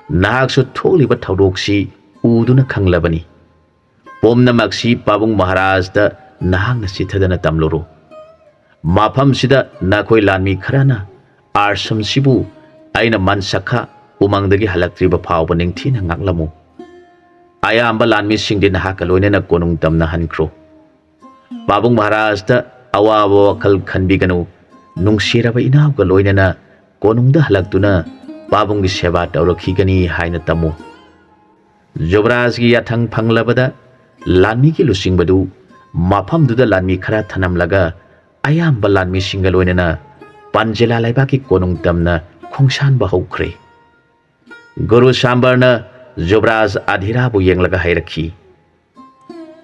ꯅꯍꯥꯛꯁꯨ ꯊꯣꯛꯂꯤꯕ ꯊꯧꯗꯣꯛꯁꯤ ꯎꯗꯨꯅ ꯈꯪꯂꯕꯅꯤ꯫ ꯄꯨꯝꯅꯃꯛꯁꯤ ꯄꯥꯕꯨꯡ ꯃꯍꯥꯔꯥꯖꯇ ꯅꯍꯥꯛꯅ ꯆꯤꯊꯗꯅ ꯇꯝꯂꯨꯔꯣ꯫ ꯃꯐꯝꯁꯤꯗ ꯅꯈꯣꯏ ꯂꯥꯟꯃꯤ ꯈꯔꯅ ꯑꯥꯁ꯭ꯔꯝꯁꯤꯕꯨ ꯑꯩꯅ ꯃꯟꯁꯈꯥ ꯎꯃꯪꯗꯒꯤ ꯍꯜꯂꯛꯇ꯭ꯔꯤꯕ ꯐꯥꯎꯕ ꯅꯤꯡꯊꯤꯅ ꯉꯥꯛꯂꯝꯃꯨ꯫ ꯑꯌꯥꯝꯕ ꯂꯥꯟꯃꯤꯁꯤꯡꯗꯤ ꯅꯍꯥꯛꯀ ꯂꯣꯏꯅꯅ ꯀꯣꯅꯨꯡ ꯇꯝꯅ ꯍꯟꯈ꯭ꯔꯣ꯫ ꯄꯥꯕꯨꯡ ꯃꯍꯥꯔꯥꯖꯇ ꯑꯋꯥꯕ ꯋꯥꯈꯜ ꯈꯟꯕꯤꯒꯅꯨ꯫ ꯅꯨꯡꯁꯤꯔꯕ ꯏꯅꯥꯎꯒ ꯂꯣꯏꯅꯅ ꯀꯣꯅꯨꯡꯗ ꯍꯜꯂꯛꯇꯨꯅ ꯄꯥꯕꯨꯡꯒꯤ ꯁꯦꯕꯥ ꯇꯧꯔꯛꯈꯤꯒꯅꯤ ꯍꯥꯏꯅ ꯇꯝꯃꯨ꯫" ꯖꯨꯕꯔꯥꯖꯒꯤ ꯌꯥꯊꯪ ꯐꯪꯂꯕꯗ ꯂꯥꯟꯃꯤꯒꯤ ꯂꯨꯆꯤꯡꯕꯗꯨ ꯃꯐꯝꯗꯨꯗ ꯂꯥꯟꯃꯤ ꯈꯔ ꯊꯅꯝꯂꯒ ꯑꯌꯥꯝꯕ ꯂꯥꯟꯃꯤꯁꯤꯡꯒ ꯂꯣꯏꯅꯅ ꯄꯟꯖꯤꯂꯥ ꯂꯩꯕꯥꯛꯀꯤ ꯀꯣꯅꯨꯡ ꯇꯝꯅ ꯈꯣꯡꯁꯥꯟꯕ ꯍꯧꯈ꯭ꯔꯦ꯫ ꯒꯨꯔꯨ ꯁꯥꯝꯕꯔꯅ ꯖꯨꯕꯔꯥꯖ ꯑꯙꯤꯔꯥꯕꯨ ꯌꯦꯡꯂꯒ ꯍꯥꯏꯔꯛꯈꯤ,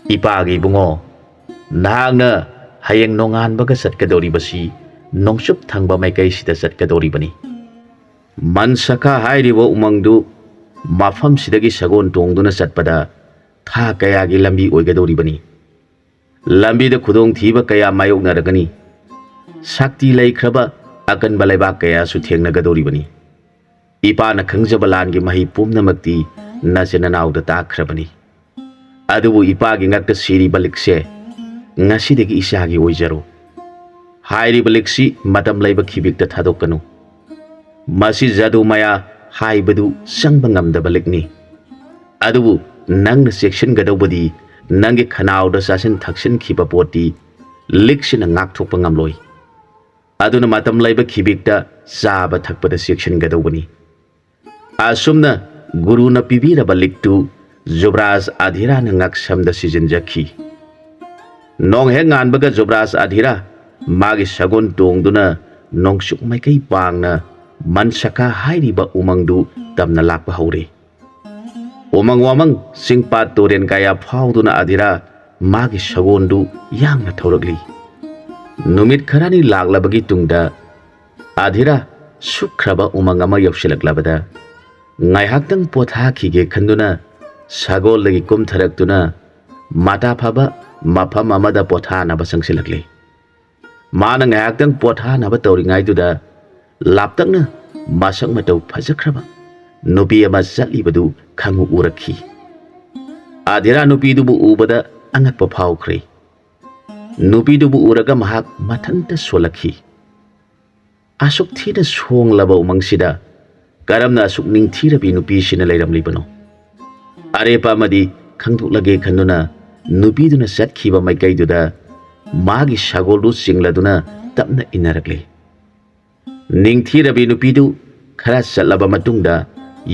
"ꯏꯄꯥꯒꯤ ꯏꯕꯨꯡꯉꯣ, ꯅꯍꯥꯛꯅ ꯍꯌꯦꯡ ꯅꯣꯡꯉꯥꯟꯕꯒ ꯆꯠꯀꯗꯧꯔꯤꯕꯁꯤ ꯅꯣꯡꯆꯨꯞ ꯊꯪꯕ ꯃꯥꯏꯀꯩꯁꯤꯗ ꯆꯠꯀꯗꯧꯔꯤꯕꯅꯤ꯫ ꯃꯟꯁꯈꯥ ꯍꯥꯏꯔꯤꯕ ꯎꯃꯪꯗꯨ ꯃꯐꯝꯁꯤꯗꯒꯤ ꯁꯒꯣꯜ ꯇꯣꯡꯗꯨꯅ ꯆꯠꯄꯗ ꯊꯥ ꯀꯌꯥꯒꯤ ꯂꯝꯕꯤ ꯑꯣꯏꯒꯗꯧꯔꯤꯕꯅꯤ꯫ ꯂꯝꯕꯤꯗ ꯈꯨꯗꯣꯡꯊꯤꯕ ꯀꯌꯥ ꯃꯥꯌꯣꯛꯅꯔꯒꯅꯤ꯫ ꯁꯛꯇꯤ ꯂꯩꯈ꯭ꯔꯕ ꯑꯀꯟꯕ ꯂꯩꯕꯥꯛ ꯀꯌꯥꯁꯨ ꯊꯦꯡꯅꯒꯗꯧꯔꯤꯕꯅꯤ꯫ ꯏꯄꯥꯅ ꯈꯪꯖꯕ ꯂꯥꯟꯒꯤ ꯃꯍꯩ ꯄꯨꯝꯅꯃꯛꯇꯤ ꯅꯆꯤꯟ ꯅꯅꯥꯎꯗ ꯇꯥꯛꯈ꯭ꯔꯕꯅꯤ꯫ ꯑꯗꯨꯕꯨ ꯏꯄꯥꯒꯤ ꯉꯛꯇ ꯁꯤꯔꯤꯕ ꯂꯤꯛꯁꯦ ꯉꯁꯤꯗꯒꯤ ꯏꯆꯥꯒꯤ ꯑꯣꯏꯖꯔꯣ꯫ ꯍꯥꯏꯔꯤꯕ ꯂꯤꯛꯁꯤ ꯃꯇꯝ ꯂꯩꯕ ꯈꯤꯕꯤꯛꯇ ꯊꯥꯗꯣꯛꯀꯅꯨ꯫ ꯃꯁꯤ ꯖꯥꯗꯨ ꯃꯌꯥ ꯍꯥꯏꯕꯗꯨ ꯆꯪꯕ ꯉꯝꯗꯕ ꯂꯤꯛꯅꯤ꯫ ꯑꯗꯨꯕꯨ ꯅꯪꯅ ꯆꯦꯛꯁꯤꯟꯒꯗꯧꯕꯗꯤ ꯅꯪꯒꯤ ꯈꯅꯥꯎꯗ ꯆꯥꯁꯤꯟ ꯊꯛꯁꯤꯟꯈꯤꯕ ꯄꯣꯠꯇꯤ ꯂꯤꯛꯁꯤꯅ ꯉꯥꯛꯊꯣꯛꯄ ꯉꯝꯂꯣꯏ꯫ ꯑꯗꯨꯅ ꯃꯇꯝ ꯂꯩꯕ ꯈꯤꯕꯤꯛꯇ ꯆꯥꯕ ꯊꯛꯄꯗ ꯆꯦꯛꯁꯤꯟꯒꯗꯧꯕꯅꯤ꯫" ꯑꯁꯨꯝꯅ ꯒꯨꯔꯨꯅ ꯄꯤꯕꯤꯔꯕ ꯂꯤꯛꯇꯨ ꯖꯨꯕꯔꯥꯖ ꯑꯙꯤꯔꯥꯅ ꯉꯛꯁꯝꯗ ꯁꯤꯖꯤꯟꯖꯈꯤ꯫ ꯅꯣꯡ ꯍꯦꯛ ꯉꯥꯟꯕꯒ ꯖꯨꯕꯔꯥꯖ ꯑꯙꯤꯔꯥ ꯃꯥꯒꯤ ꯁꯒꯣꯜ ꯇꯣꯡꯗꯨꯅ ꯅꯣꯡꯆꯨꯞ ꯃꯥꯏꯀꯩ ꯄꯥꯡꯅ ꯃꯟꯁꯈꯥ ꯍꯥꯏꯔꯤꯕ ꯎꯃꯪꯗꯨ ꯇꯝꯅ ꯂꯥꯛꯄ ꯍꯧꯔꯦ꯫ ꯎꯃꯪ ꯋꯥꯃꯪ, ꯆꯤꯡ ꯄꯥꯠ ꯇꯨꯔꯦꯟ ꯀꯌꯥ ꯐꯥꯎꯗꯨꯅ ꯑꯙꯤꯔꯥ ꯃꯥꯒꯤ ꯁꯒꯣꯜꯗꯨ ꯌꯥꯡꯅ ꯊꯧꯔꯛꯂꯤ꯫ ꯅꯨꯃꯤꯠ ꯈꯔꯅꯤ ꯂꯥꯛꯂꯕꯒꯤ ꯇꯨꯡꯗ ꯑꯙꯤꯔꯥ ꯁꯨꯛꯈ꯭ꯔꯕ ꯎꯃꯪ ꯑꯃ ꯌꯧꯁꯤꯜꯂꯛꯂꯕꯗ ꯉꯥꯏꯍꯥꯛꯇꯪ ꯄꯣꯊꯥꯈꯤꯒꯦ ꯈꯟꯗꯨꯅ ꯁꯒꯣꯜꯗꯒꯤ ꯀꯨꯝꯊꯔꯛꯇꯨꯅ ꯃꯇꯥ ꯐꯕ ꯃꯐꯝ ꯑꯃꯗ ꯄꯣꯊꯥꯅꯕ ꯆꯪꯁꯤꯜꯂꯛꯂꯤ꯫ ꯃꯥꯅ ꯉꯥꯏꯍꯥꯛꯇꯪ ꯄꯣꯊꯥꯅꯕ ꯇꯧꯔꯤꯉꯩꯗꯨꯗ ꯂꯥꯞꯇꯛꯅ ꯃꯁꯛ ꯃꯇꯧ ꯐꯖꯈ꯭ꯔꯕ ꯅꯨꯄꯤ ꯑꯃ ꯆꯠꯂꯤꯕꯗꯨ ꯈꯪꯎ ꯎꯔꯛꯈꯤ꯫ ꯑꯙꯤꯔꯥ ꯅꯨꯄꯤꯗꯨꯕꯨ ꯎꯕꯗ ꯑꯉꯛꯄ ꯐꯥꯎꯈ꯭ꯔꯦ꯫ ꯅꯨꯄꯤꯗꯨꯕꯨ ꯎꯔꯒ ꯃꯍꯥꯛ ꯃꯊꯟꯇ ꯁꯣꯜꯂꯛꯈꯤ꯫ ꯑꯁꯨꯛ ꯊꯤꯅ ꯁꯣꯡꯂꯕ ꯎꯃꯪꯁꯤꯗ ꯀꯔꯝꯅ ꯑꯁꯨꯛ ꯅꯤꯡꯊꯤꯔꯕꯤ ꯅꯨꯄꯤꯁꯤꯅ ꯂꯩꯔꯝꯂꯤꯕꯅꯣ? ꯑꯔꯦꯞꯄ ꯑꯃꯗꯤ ꯈꯪꯗꯣꯛꯂꯒꯦ ꯈꯟꯗꯨꯅ ꯅꯨꯄꯤꯗꯨꯅ ꯆꯠꯈꯤꯕ ꯃꯥꯏꯀꯩꯗꯨꯗ ꯃꯥꯒꯤ ꯁꯒꯣꯜꯗꯨ ꯆꯤꯡꯂꯗꯨꯅ ꯇꯞꯅ ꯏꯟꯅꯔꯛꯂꯦ꯫ ꯅꯤꯡꯊꯤꯔꯕꯤ ꯅꯨꯄꯤꯗꯨ ꯈꯔ ꯆꯠꯂꯕ ꯃꯇꯨꯡꯗ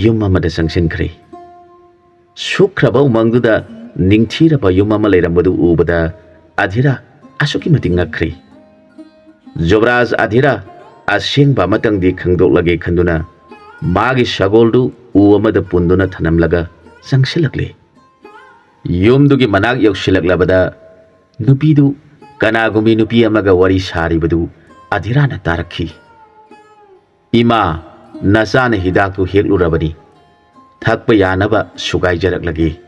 ꯌꯨꯝ ꯑꯃꯗ ꯆꯪꯁꯤꯟꯈ꯭ꯔꯦ꯫ ꯁꯨꯛꯈ꯭ꯔꯕ ꯎꯃꯪꯗꯨꯗ ꯅꯤꯡꯊꯤꯔꯕ ꯌꯨꯝ ꯑꯃ ꯂꯩꯔꯝꯕꯗꯨ ꯎꯕꯗ ꯑꯙꯤꯔꯥ ꯑꯁꯨꯛꯀꯤ ꯃꯇꯤꯛ ꯉꯛꯈ꯭ꯔꯦ꯫ ꯖꯨꯕꯔꯥꯖ ꯑꯙꯤꯔꯥ ꯑꯁꯦꯡꯕ ꯑꯃꯇꯪꯗꯤ ꯈꯪꯗꯣꯛꯂꯒꯦ ꯈꯟꯗꯨꯅ ꯃꯥꯒꯤ ꯁꯒꯣꯜꯗꯨ ꯎ ꯑꯃꯗ ꯄꯨꯟꯗꯨꯅ ꯊꯅꯝꯂꯒ ꯆꯪꯁꯤꯜꯂꯛꯂꯦ꯫ ꯌꯨꯝꯗꯨꯒꯤ ꯃꯅꯥꯛ ꯌꯧꯁꯤꯜꯂꯛꯂꯕꯗ ꯅꯨꯄꯤꯗꯨ ꯀꯅꯥꯒꯨꯝꯕꯤ ꯅꯨꯄꯤ ꯑꯃꯒ ꯋꯥꯔꯤ ꯁꯥꯔꯤꯕꯗꯨ ꯑꯙꯤꯔꯥꯅ ꯇꯥꯔꯛꯈꯤ꯫ "ꯏꯃꯥ, ꯅꯆꯥꯅ ꯍꯤꯗꯥꯛꯇꯨ ꯍꯦꯛꯂꯨꯔꯕꯅꯤ꯫ ꯊꯛꯄ ꯌꯥꯅꯕ ꯁꯨꯒꯥꯏꯖꯔꯛꯂꯒꯦ꯫"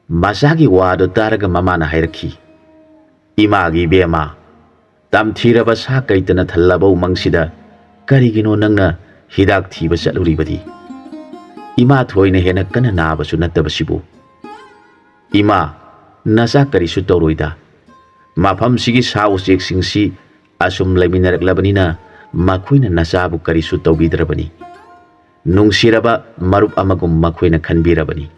ꯃꯆꯥꯒꯤ ꯋꯥꯗꯨ ꯇꯥꯔꯒ ꯃꯃꯥꯅ ꯍꯥꯏꯔꯛꯈꯤ, "ꯏꯃꯥꯒꯤ ꯏꯕꯦꯝꯃ, ꯇꯝꯊꯤꯔꯕ ꯁꯥ ꯀꯩꯇꯅ ꯊꯜꯂꯕ ꯎꯃꯪꯁꯤꯗ ꯀꯔꯤꯒꯤꯅꯣ ꯅꯪꯅ ꯍꯤꯗꯥꯛ ꯊꯤꯕ ꯆꯠꯂꯨꯔꯤꯕꯗꯤ? ꯏꯃꯥ ꯊꯣꯏꯅ ꯍꯦꯟꯅ ꯀꯟꯅ ꯅꯥꯕꯁꯨ ꯅꯠꯇꯕꯁꯤꯕꯨ꯫ ꯏꯃꯥ, ꯅꯆꯥ ꯀꯔꯤꯁꯨ ꯇꯧꯔꯣꯏꯗ꯫ ꯃꯐꯝꯁꯤꯒꯤ ꯁꯥ ꯎꯆꯦꯛꯁꯤꯡꯁꯤ ꯑꯁꯨꯝ ꯂꯩꯃꯤꯟꯅꯔꯛꯂꯕꯅꯤꯅ ꯃꯈꯣꯏꯅ ꯅꯆꯥꯕꯨ ꯀꯔꯤꯁꯨ ꯇꯧꯕꯤꯗ꯭ꯔꯕꯅꯤ꯫ ꯅꯨꯡꯁꯤꯔꯕ ꯃꯔꯨꯞ ꯑꯃꯒꯨꯝ ꯃꯈꯣꯏꯅ ꯈꯟꯕꯤꯔꯕꯅꯤ꯫"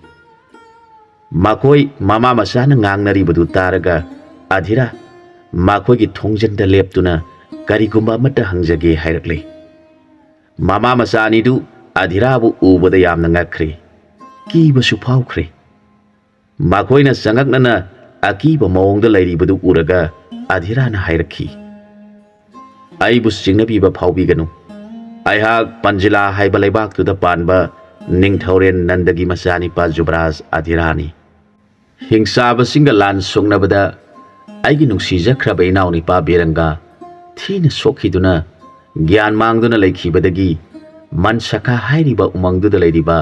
ꯃꯈꯣꯏ ꯃꯃꯥ ꯃꯆꯥꯅ ꯉꯥꯡꯅꯔꯤꯕꯗꯨ ꯇꯥꯔꯒ ꯑꯙꯤꯔꯥ ꯃꯈꯣꯏꯒꯤ ꯊꯣꯡꯖꯤꯟꯗ ꯂꯦꯞꯇꯨꯅ ꯀꯔꯤꯒꯨꯝꯕ ꯑꯃꯠꯇ ꯍꯪꯖꯒꯦ ꯍꯥꯏꯔꯛꯂꯦ꯫ ꯃꯃꯥ ꯃꯆꯥ ꯑꯅꯤꯗꯨ ꯑꯙꯤꯔꯥꯕꯨ ꯎꯕꯗ ꯌꯥꯝꯅ ꯉꯛꯈ꯭ꯔꯦ, ꯀꯤꯕꯁꯨ ꯐꯥꯎꯈ꯭ꯔꯦ꯫ ꯃꯈꯣꯏꯅ ꯆꯉꯛꯅꯅ ꯑꯀꯤꯕ ꯃꯑꯣꯡꯗ ꯂꯩꯔꯤꯕꯗꯨ ꯎꯔꯒ ꯑꯙꯤꯔꯥꯅ ꯍꯥꯏꯔꯛꯈꯤ, "ꯑꯩꯕꯨ ꯆꯤꯡꯅꯕꯤꯕ ꯐꯥꯎꯕꯤꯒꯅꯨ꯫ ꯑꯩꯍꯥꯛ ꯄꯟꯖꯤꯂꯥ ꯍꯥꯏꯕ ꯂꯩꯕꯥꯛꯇꯨꯗ ꯄꯥꯟꯕ ꯅꯤꯡꯊꯧꯔꯦꯜ ꯅꯟꯗꯒꯤ ꯃꯆꯥꯅꯤꯄꯥ ꯖꯨꯕꯔꯥꯖ ꯑꯙꯤꯔꯥꯅꯤ꯫ ꯍꯤꯡꯆꯥꯕꯁꯤꯡꯒ ꯂꯥꯟ ꯁꯣꯛꯅꯕꯗ ꯑꯩꯒꯤ ꯅꯨꯡꯁꯤꯖꯈ꯭ꯔꯕ ꯏꯅꯥꯎꯅꯤꯄꯥ ꯕꯤꯔꯪꯒꯥ ꯊꯤꯅ ꯁꯣꯛꯈꯤꯗꯨꯅ ꯒ꯭ꯌꯥꯟ ꯃꯥꯡꯗꯨꯅ ꯂꯩꯈꯤꯕꯗꯒꯤ ꯃꯟꯁꯈꯥ ꯍꯥꯏꯔꯤꯕ ꯎꯃꯪꯗꯨꯗ ꯂꯩꯔꯤꯕ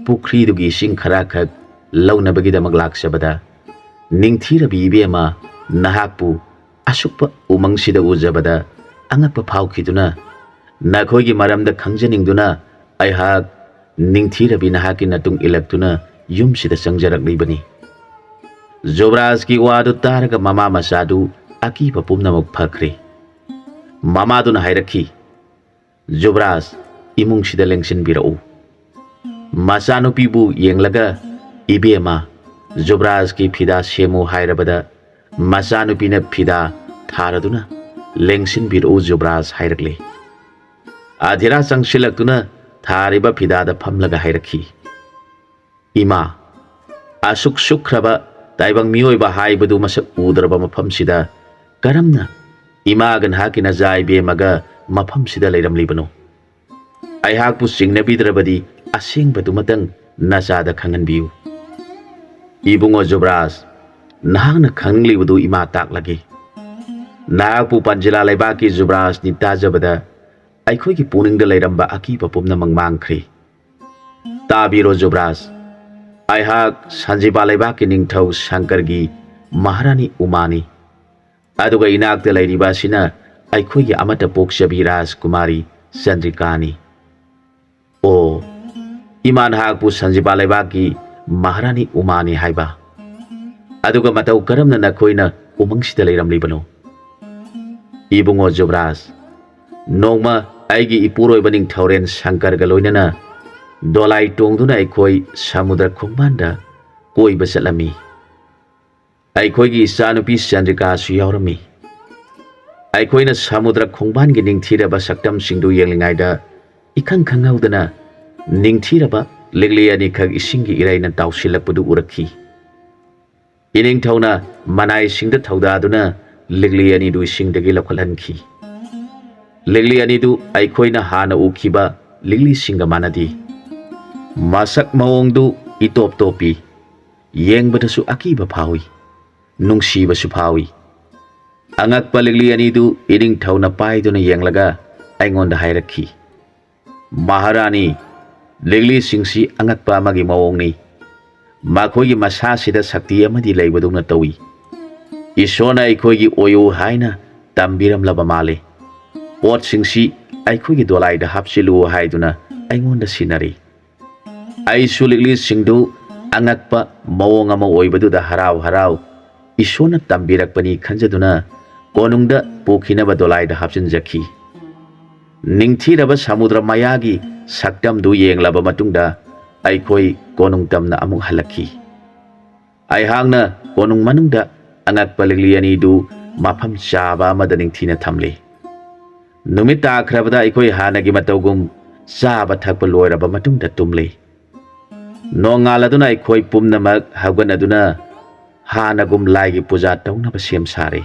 ꯄꯨꯈ꯭ꯔꯤꯗꯨꯒꯤ ꯏꯁꯤꯡ ꯈꯔꯈꯛ ꯂꯧꯅꯕꯒꯤꯗꯃꯛ ꯂꯥꯛꯆꯕꯗ "ꯅꯤꯡꯊꯤꯔꯕꯤ ꯏꯕꯦꯝꯃ, ꯅꯍꯥꯛꯄꯨ ꯑꯁꯨꯛꯄ ꯎꯃꯪꯁꯤꯗ ꯎꯖꯕꯗ ꯑꯉꯛꯄ ꯐꯥꯎꯈꯤꯗꯨꯅ, ꯅꯈꯣꯏꯒꯤ ꯃꯔꯝꯗ ꯈꯪꯖꯅꯤꯡꯗꯨꯅ ꯑꯩꯍꯥꯛ ꯅꯤꯡꯊꯤꯔꯕꯤ ꯅꯍꯥꯛꯀꯤ ꯅꯇꯨꯡ ꯏꯜꯂꯛꯇꯨꯅ ꯌꯨꯝꯁꯤꯗ ꯆꯪꯖꯔꯛꯂꯤꯕꯅꯤ꯫" ꯖꯨꯕ꯭ꯔꯥꯖꯀꯤ ꯋꯥꯗꯨ ꯇꯥꯔꯒ ꯃꯃꯥ ꯃꯆꯥꯗꯨ ꯑꯀꯤꯕ ꯄꯨꯝꯅꯃꯛ ꯐꯈ꯭ꯔꯦ꯫ ꯃꯃꯥꯗꯨꯅ ꯍꯥꯏꯔꯛꯈꯤ, "ꯖꯨꯕ꯭ꯔꯥꯖ, ꯏꯃꯨꯡꯁꯤꯗ ꯂꯦꯡꯁꯤꯟꯕꯤꯔꯛꯎ꯫" ꯃꯆꯥꯅꯨꯄꯤꯕꯨ ꯌꯦꯡꯂꯒ, "ꯏꯕꯦꯝꯃ, ꯖꯨꯕ꯭ꯔꯥꯖꯀꯤ ꯐꯤꯗꯥ ꯁꯦꯝꯃꯨ" ꯍꯥꯏꯔꯕꯗ, ꯃꯆꯥꯅꯨꯄꯤꯅ ꯐꯤꯗꯥ ꯊꯥꯔꯗꯨꯅ, "ꯂꯦꯡꯁꯤꯟꯕꯤꯔꯛꯎ ꯖꯨꯕ꯭ꯔꯥꯖ" ꯍꯥꯏꯔꯛꯂꯦ꯫ ꯑꯙꯤꯔꯥ ꯆꯪꯁꯤꯜꯂꯛꯇꯨꯅ ꯊꯥꯔꯤꯕ ꯐꯤꯗꯥꯗ ꯐꯝꯂꯒ ꯍꯥꯏꯔꯛꯈꯤ, "ꯏꯃꯥ, ꯑꯁꯨꯛ ꯁꯨꯛꯈ꯭ꯔꯕ ꯇꯥꯏꯕꯪ ꯃꯤꯑꯣꯏꯕ ꯍꯥꯏꯕꯗꯨ ꯃꯁꯛ ꯎꯗ꯭ꯔꯕ ꯃꯐꯝꯁꯤꯗ ꯀꯔꯝꯅ ꯏꯃꯥꯒ ꯅꯍꯥꯛꯀꯤ ꯅꯆꯥ ꯏꯕꯦꯝꯃꯒ ꯃꯐꯝꯁꯤꯗ ꯂꯩꯔꯝꯂꯤꯕꯅꯣ? ꯑꯩꯍꯥꯛꯄꯨ ꯆꯤꯡꯅꯕꯤꯗ꯭ꯔꯕꯗꯤ ꯑꯁꯦꯡꯕꯗꯨꯃꯇꯪ ꯅꯆꯥꯗ ꯈꯪꯍꯟꯕꯤꯌꯨ꯫" "ꯏꯕꯨꯡꯉꯣ ꯖꯨꯕ꯭ꯔꯥꯖ, ꯅꯍꯥꯛꯅ ꯈꯪꯅꯤꯡꯂꯤꯕꯗꯨ ꯏꯃꯥ ꯇꯥꯛꯂꯒꯦ꯫ ꯅꯍꯥꯛꯄꯨ ꯄꯟꯖꯤꯂꯥ ꯂꯩꯕꯥꯛꯀꯤ ꯖꯨꯕ꯭ꯔꯥꯖꯅꯤ ꯇꯥꯖꯕꯗ ꯑꯩꯈꯣꯏꯒꯤ ꯄꯨꯛꯅꯤꯡꯗ ꯂꯩꯔꯝꯕ ꯑꯀꯤꯕ ꯄꯨꯝꯅꯃꯛ ꯃꯥꯡꯈ꯭ꯔꯦ꯫ ꯇꯥꯕꯤꯔꯣ ꯖꯨꯕ꯭ꯔꯥꯖ, ꯑꯩꯍꯥꯛ ꯁꯟꯖꯤꯕꯥ ꯂꯩꯕꯥꯛꯀꯤ ꯅꯤꯡꯊꯧ ꯁꯪꯀꯔꯒꯤ ꯃꯍꯥꯔꯥꯅꯤ ꯎꯃꯥꯅꯤ꯫ ꯑꯗꯨꯒ ꯏꯅꯥꯛꯇ ꯂꯩꯔꯤꯕ ꯑꯁꯤꯅ ꯑꯩꯈꯣꯏꯒꯤ ꯑꯃꯠꯇ ꯄꯣꯛꯆꯕꯤ ꯔꯥꯖꯀꯨꯃꯥꯔꯤ ꯆꯟꯗ꯭ꯔꯤꯀꯥꯅꯤ꯫" "ꯑꯣ, ꯏꯃꯥ ꯅꯍꯥꯛꯄꯨ ꯁꯟꯖꯤꯕꯥ ꯂꯩꯕꯥꯛꯀꯤ ꯃꯍꯥꯔꯥꯅꯤ ꯎꯃꯥꯅꯤ ꯍꯥꯏꯕ? ꯑꯗꯨꯒ ꯃꯇꯧ ꯀꯔꯝꯅ ꯅꯈꯣꯏꯅ ꯎꯃꯪꯁꯤꯗ ꯂꯩꯔꯝꯂꯤꯕꯅꯣ?" "ꯏꯕꯨꯡꯉꯣ ꯖꯨꯕ꯭ꯔꯥꯖ, ꯅꯣꯡꯃ ꯑꯩꯒꯤ ꯏꯄꯨꯔꯣꯏꯕ ꯅꯤꯡꯊꯧꯔꯦꯟ ꯁꯪꯀꯔꯒ ꯂꯣꯏꯅꯅ ꯗꯣꯂꯥꯏ ꯇꯣꯡꯗꯨꯅ ꯑꯩꯈꯣꯏ ꯁꯃꯨꯗ꯭ꯔ ꯈꯣꯡꯕꯥꯟꯗ ꯀꯣꯏꯕ ꯆꯠꯂꯝꯃꯤ꯫ ꯑꯩꯈꯣꯏꯒꯤ ꯏꯆꯥꯅꯨꯄꯤ ꯆꯟꯗ꯭ꯔꯤꯀꯥꯁꯨ ꯌꯥꯎꯔꯝꯃꯤ꯫ ꯑꯩꯈꯣꯏꯅ ꯁꯃꯨꯗ꯭ꯔ ꯈꯣꯡꯕꯥꯟꯒꯤ ꯅꯤꯡꯊꯤꯔꯕ ꯁꯛꯇꯝꯁꯤꯡꯗꯨ ꯌꯦꯡꯂꯤꯉꯩꯗ ꯏꯈꯪ ꯈꯪꯍꯧꯗꯅ ꯅꯤꯡꯊꯤꯔꯕ ꯂꯤꯛꯂꯤ ꯑꯅꯤꯈꯛ ꯏꯁꯤꯡꯒꯤ ꯏꯔꯩꯅ ꯇꯥꯎꯁꯤꯜꯂꯛꯄꯗꯨ ꯎꯔꯛꯈꯤ꯫ ꯏꯅꯤꯡꯊꯧꯅ ꯃꯅꯥꯏꯁꯤꯡꯗ ꯊꯧꯗꯥꯗꯨꯅ ꯂꯤꯛꯂꯤ ꯑꯅꯤꯗꯨ ꯏꯁꯤꯡꯗꯒꯤ ꯂꯧꯈꯠꯍꯟꯈꯤ꯫ ꯂꯤꯛꯂꯤ ꯑꯅꯤꯗꯨ ꯑꯩꯈꯣꯏꯅ ꯍꯥꯟꯅ ꯎꯈꯤꯕ ꯂꯤꯛꯂꯤꯁꯤꯡꯒ ꯃꯥꯟꯅꯗꯦ꯫ ꯃꯁꯛ ꯃꯑꯣꯡꯗꯨ ꯏꯇꯣꯞ ꯇꯣꯞꯄꯤ꯫ ꯌꯦꯡꯕꯗꯁꯨ ꯑꯀꯤꯕ ꯐꯥꯎꯏ, ꯅꯨꯡꯁꯤꯕꯁꯨ ꯐꯥꯎꯏ꯫" ꯑꯉꯛꯄ ꯂꯤꯛꯂꯤ ꯑꯅꯤꯗꯨ ꯏꯅꯤꯡꯊꯧꯅ ꯄꯥꯏꯗꯨꯅ ꯌꯦꯡꯂꯒ ꯑꯩꯉꯣꯟꯗ ꯍꯥꯏꯔꯛꯈꯤ, "ꯃꯍꯥꯔꯥꯅꯤ, ꯂꯤꯛꯂꯤꯁꯤꯡꯁꯤ ꯑꯉꯛꯄ ꯑꯃꯒꯤ ꯃꯑꯣꯡꯅꯤ꯫ ꯃꯈꯣꯏꯒꯤ ꯃꯁꯥꯁꯤꯗ ꯁꯛꯇꯤ ꯑꯃꯗꯤ ꯂꯩꯕꯗꯧꯅ ꯇꯧꯏ꯫ ꯏꯁꯣꯔꯅ ꯑꯩꯈꯣꯏꯒꯤ ꯑꯣꯏꯌꯨ ꯍꯥꯏꯅ ꯇꯝꯕꯤꯔꯝꯂꯕ ꯃꯥꯜꯂꯤ꯫ ꯄꯣꯠꯁꯤꯡꯁꯤ ꯑꯩꯈꯣꯏꯒꯤ ꯗꯣꯂꯥꯏꯗ ꯍꯥꯞꯆꯤꯜꯂꯨ ꯍꯥꯏꯗꯨꯅ ꯑꯩꯉꯣꯟꯗ ꯁꯤꯟꯅꯔꯤ꯫ ꯑꯩꯁꯨ ꯂꯤꯛꯂꯤꯁꯤꯡꯗꯨ ꯑꯉꯛꯄ ꯃꯑꯣꯡ ꯑꯃ ꯑꯣꯏꯕꯗꯨꯗ ꯍꯔꯥꯎ ꯍꯔꯥꯎ ꯏꯁꯣꯔꯅ ꯇꯝꯕꯤꯔꯛꯄꯅꯤ ꯈꯟꯖꯗꯨꯅ ꯀꯣꯅꯨꯡꯗ ꯄꯨꯈꯤꯅꯕ ꯗꯣꯂꯥꯏꯗ ꯍꯥꯞꯆꯤꯟꯖꯈꯤ꯫ ꯅꯤꯡꯊꯤꯔꯕ ꯁꯃꯨꯗ꯭ꯔ ꯃꯌꯥꯒꯤ ꯁꯛꯇꯝꯗꯨ ꯌꯦꯡꯂꯕ ꯃꯇꯨꯡꯗ ꯑꯩꯈꯣꯏ ꯀꯣꯅꯨꯡ ꯇꯝꯅ ꯑꯃꯨꯛ ꯍꯜꯂꯛꯈꯤ꯫ ꯑꯩꯍꯥꯛꯅ ꯀꯣꯅꯨꯡ ꯃꯅꯨꯡꯗ ꯑꯉꯛꯄ ꯂꯤꯛꯂꯤ ꯑꯅꯤꯗꯨ ꯃꯐꯝ ꯆꯥꯕ ꯑꯃꯗ ꯅꯤꯡꯊꯤꯅ ꯊꯝꯂꯤ꯫ ꯅꯨꯃꯤꯠ ꯇꯥꯈ꯭ꯔꯕꯗ ꯑꯩꯈꯣꯏ ꯍꯥꯟꯅꯒꯤ ꯃꯇꯧꯒꯨꯝ ꯆꯥꯕ ꯊꯛꯄ ꯂꯣꯏꯔꯕ ꯃꯇꯨꯡꯗ ꯇꯨꯝꯂꯤ꯫ ꯅꯣꯡꯉꯥꯜꯂꯗꯨꯅ ꯑꯩꯈꯣꯏ ꯄꯨꯝꯅꯃꯛ ꯍꯧꯒꯠꯅꯗꯨꯅ ꯍꯥꯟꯅꯒꯨꯝ ꯂꯥꯏꯒꯤ ꯄꯨꯖꯥ ꯇꯧꯅꯕ ꯁꯦꯝ ꯁꯥꯔꯤ꯫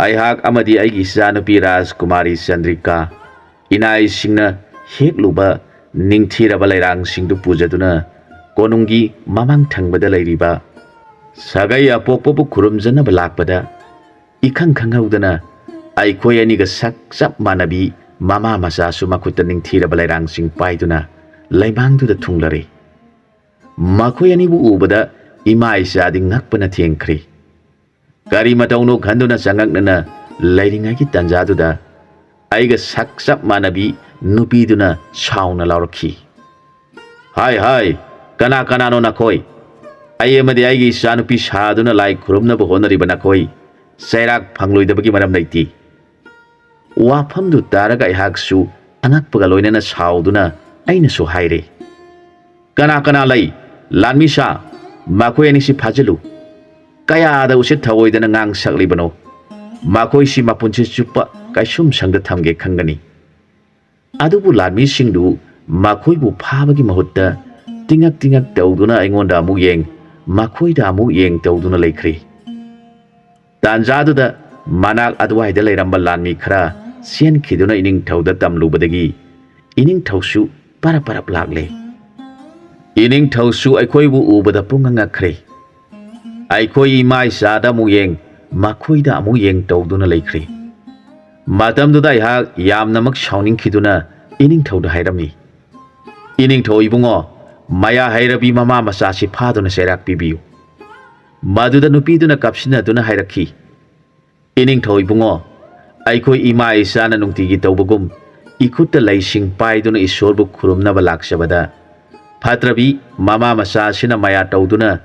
ꯑꯩꯍꯥꯛ ꯑꯃꯗꯤ ꯑꯩꯒꯤ ꯏꯆꯥꯅꯨꯄꯤ ꯔꯥꯖꯀꯨꯃꯥꯔꯤ ꯆꯟꯗ꯭ꯔꯤꯀꯥ, ꯏꯅꯥꯏꯁꯤꯡꯅ ꯍꯦꯛꯂꯨꯕ ꯅꯤꯡꯊꯤꯔꯕ ꯂꯩꯔꯥꯡꯁꯤꯡꯗꯨ ꯄꯨꯖꯗꯨꯅ ꯀꯣꯅꯨꯡꯒꯤ ꯃꯃꯥꯡ ꯊꯪꯕꯗ ꯂꯩꯔꯤꯕ ꯁꯥꯒꯩ ꯑꯄꯣꯛꯄꯕꯨ ꯈꯨꯔꯨꯝꯖꯅꯕ ꯂꯥꯛꯄꯗ, ꯏꯈꯪ ꯈꯪꯍꯧꯗꯅ ꯑꯩꯈꯣꯏ ꯑꯅꯤꯒ ꯁꯛ ꯆꯞ ꯃꯥꯟꯅꯕꯤ ꯃꯃꯥ ꯃꯆꯥꯁꯨ ꯃꯈꯨꯠꯇ ꯅꯤꯡꯊꯤꯔꯕ ꯂꯩꯔꯥꯡꯁꯤꯡ ꯄꯥꯏꯗꯨꯅ ꯂꯩꯃꯥꯡꯗꯨꯗ ꯊꯨꯡꯂꯔꯦ꯫ ꯃꯈꯣꯏ ꯑꯅꯤꯕꯨ ꯎꯕꯗ ꯏꯃꯥ ꯏꯆꯥꯗꯤ ꯉꯛꯄꯅ ꯊꯦꯡꯈ꯭ꯔꯦ꯫ ꯀꯔꯤ ꯃꯇꯧꯅꯣ ꯈꯟꯗꯨꯅ ꯆꯉꯛꯅꯅ ꯂꯩꯔꯤꯉꯩꯒꯤ ꯇꯥꯟꯖꯥꯗꯨꯗ ꯑꯩꯒ ꯁꯛ ꯆꯞ ꯃꯥꯟꯅꯕꯤ ꯅꯨꯄꯤꯗꯨꯅ ꯁꯥꯎꯅ ꯂꯥꯎꯔꯛꯈꯤ, "ꯍꯥꯏ, ꯍꯥꯏ, ꯀꯅꯥ ꯀꯅꯥꯅꯣ ꯅꯈꯣꯏ? ꯑꯩ ꯑꯃꯗꯤ ꯑꯩꯒꯤ ꯏꯆꯥꯅꯨꯄꯤ ꯁꯥꯗꯨꯅ ꯂꯥꯏ ꯈꯨꯔꯨꯝꯅꯕ ꯍꯣꯠꯅꯔꯤꯕ ꯅꯈꯣꯏ ꯆꯩꯔꯥꯛ ꯐꯪꯂꯣꯏꯗꯕꯒꯤ ꯃꯔꯝ ꯂꯩꯇꯦ꯫" ꯋꯥꯐꯝꯗꯨ ꯇꯥꯔꯒ ꯑꯩꯍꯥꯛꯁꯨ ꯑꯉꯛꯄꯒ ꯂꯣꯏꯅꯅ ꯁꯥꯎꯗꯨꯅ ꯑꯩꯅꯁꯨ ꯍꯥꯏꯔꯦ, "ꯀꯅꯥ ꯀꯅꯥ ꯂꯩ? ꯂꯥꯟꯃꯤ ꯁꯥ, ꯃꯈꯣꯏ ꯑꯅꯤꯁꯤ ꯐꯥꯖꯤꯜꯂꯨ꯫ ꯀꯌꯥꯗ ꯎꯁꯤꯠ ꯊꯑꯣꯏꯗꯅ ꯉꯥꯡ ꯁꯛꯂꯤꯕꯅꯣ? ꯃꯈꯣꯏꯁꯤ ꯃꯄꯨꯟꯁꯤ ꯆꯨꯞꯄ ꯀꯩꯁꯨꯝ ꯁꯪꯗ ꯊꯝꯒꯦ ꯈꯟꯒꯅꯤ꯫" ꯑꯗꯨꯕꯨ ꯂꯥꯟꯃꯤꯁꯤꯡꯗꯨ ꯃꯈꯣꯏꯕꯨ ꯐꯥꯕꯒꯤ ꯃꯍꯨꯠꯇ ꯇꯤꯉꯛ ꯇꯤꯉꯛ ꯇꯧꯗꯨꯅ ꯑꯩꯉꯣꯟꯗ ꯑꯃꯨꯛ ꯌꯦꯡ, ꯃꯈꯣꯏꯗ ꯑꯃꯨꯛ ꯌꯦꯡ ꯇꯧꯗꯨꯅ ꯂꯩꯈ꯭ꯔꯦ꯫ ꯇꯥꯟꯖꯥꯗꯨꯗ ꯃꯅꯥꯛ ꯑꯗꯨꯋꯥꯏꯗ ꯂꯩꯔꯝꯕ ꯂꯥꯟꯃꯤ ꯈꯔ ꯆꯦꯟꯈꯤꯗꯨꯅ ꯏꯅꯤꯡꯊꯧꯗ ꯇꯝꯂꯨꯕꯗꯒꯤ ꯏꯅꯤꯡꯊꯧꯁꯨ ꯄꯔꯞ ꯄꯔꯞ ꯂꯥꯛꯂꯦ꯫ ꯏꯅꯤꯡꯊꯧꯁꯨ ꯑꯩꯈꯣꯏꯕꯨ ꯎꯕꯗ ꯄꯨꯡꯉꯛ ꯉꯛꯈ꯭ꯔꯦ꯫ ꯑꯩꯈꯣꯏ ꯏꯃꯥ ꯏꯆꯥꯗ ꯑꯃꯨꯛ ꯌꯦꯡ, ꯃꯈꯣꯏꯗ ꯑꯃꯨꯛ ꯌꯦꯡ ꯇꯧꯗꯨꯅ ꯂꯩꯈ꯭ꯔꯦ꯫ ꯃꯇꯝꯗꯨꯗ ꯑꯩꯍꯥꯛ ꯌꯥꯝꯅꯃꯛ ꯁꯥꯎꯅꯤꯡꯈꯤꯗꯨꯅ ꯏꯅꯤꯡꯊꯧꯗ ꯍꯥꯏꯔꯝꯃꯤ, "ꯏꯅꯤꯡꯊꯧ ꯏꯕꯨꯡꯉꯣ, ꯃꯌꯥ ꯍꯩꯔꯕꯤ ꯃꯃꯥ ꯃꯆꯥꯁꯤ ꯐꯥꯗꯨꯅ ꯆꯩꯔꯥꯛ ꯄꯤꯕꯤꯌꯨ꯫ ꯃꯗꯨꯗ ꯅꯨꯄꯤꯗꯨꯅ ꯀꯥꯞꯁꯤꯟꯅꯗꯨꯅ ꯍꯥꯏꯔꯛꯈꯤ, "ꯏꯅꯤꯡꯊꯧ ꯏꯕꯨꯡꯉꯣ, ꯑꯩꯈꯣꯏ ꯏꯃꯥ ꯏꯆꯥꯅ ꯅꯨꯡꯇꯤꯒꯤ ꯇꯧꯕꯒꯨꯝ ꯏꯈꯨꯠꯇ ꯂꯩꯁꯤꯡ ꯄꯥꯏꯗꯨꯅ ꯏꯁꯣꯔꯕꯨ ꯈꯨꯔꯨꯝꯅꯕ ꯂꯥꯛꯆꯕꯗ, ꯐꯠꯇ꯭ꯔꯕꯤ ꯃꯃꯥ ꯃꯆꯥ ꯑꯁꯤꯅ ꯃꯌꯥ ꯇꯧꯗꯨꯅ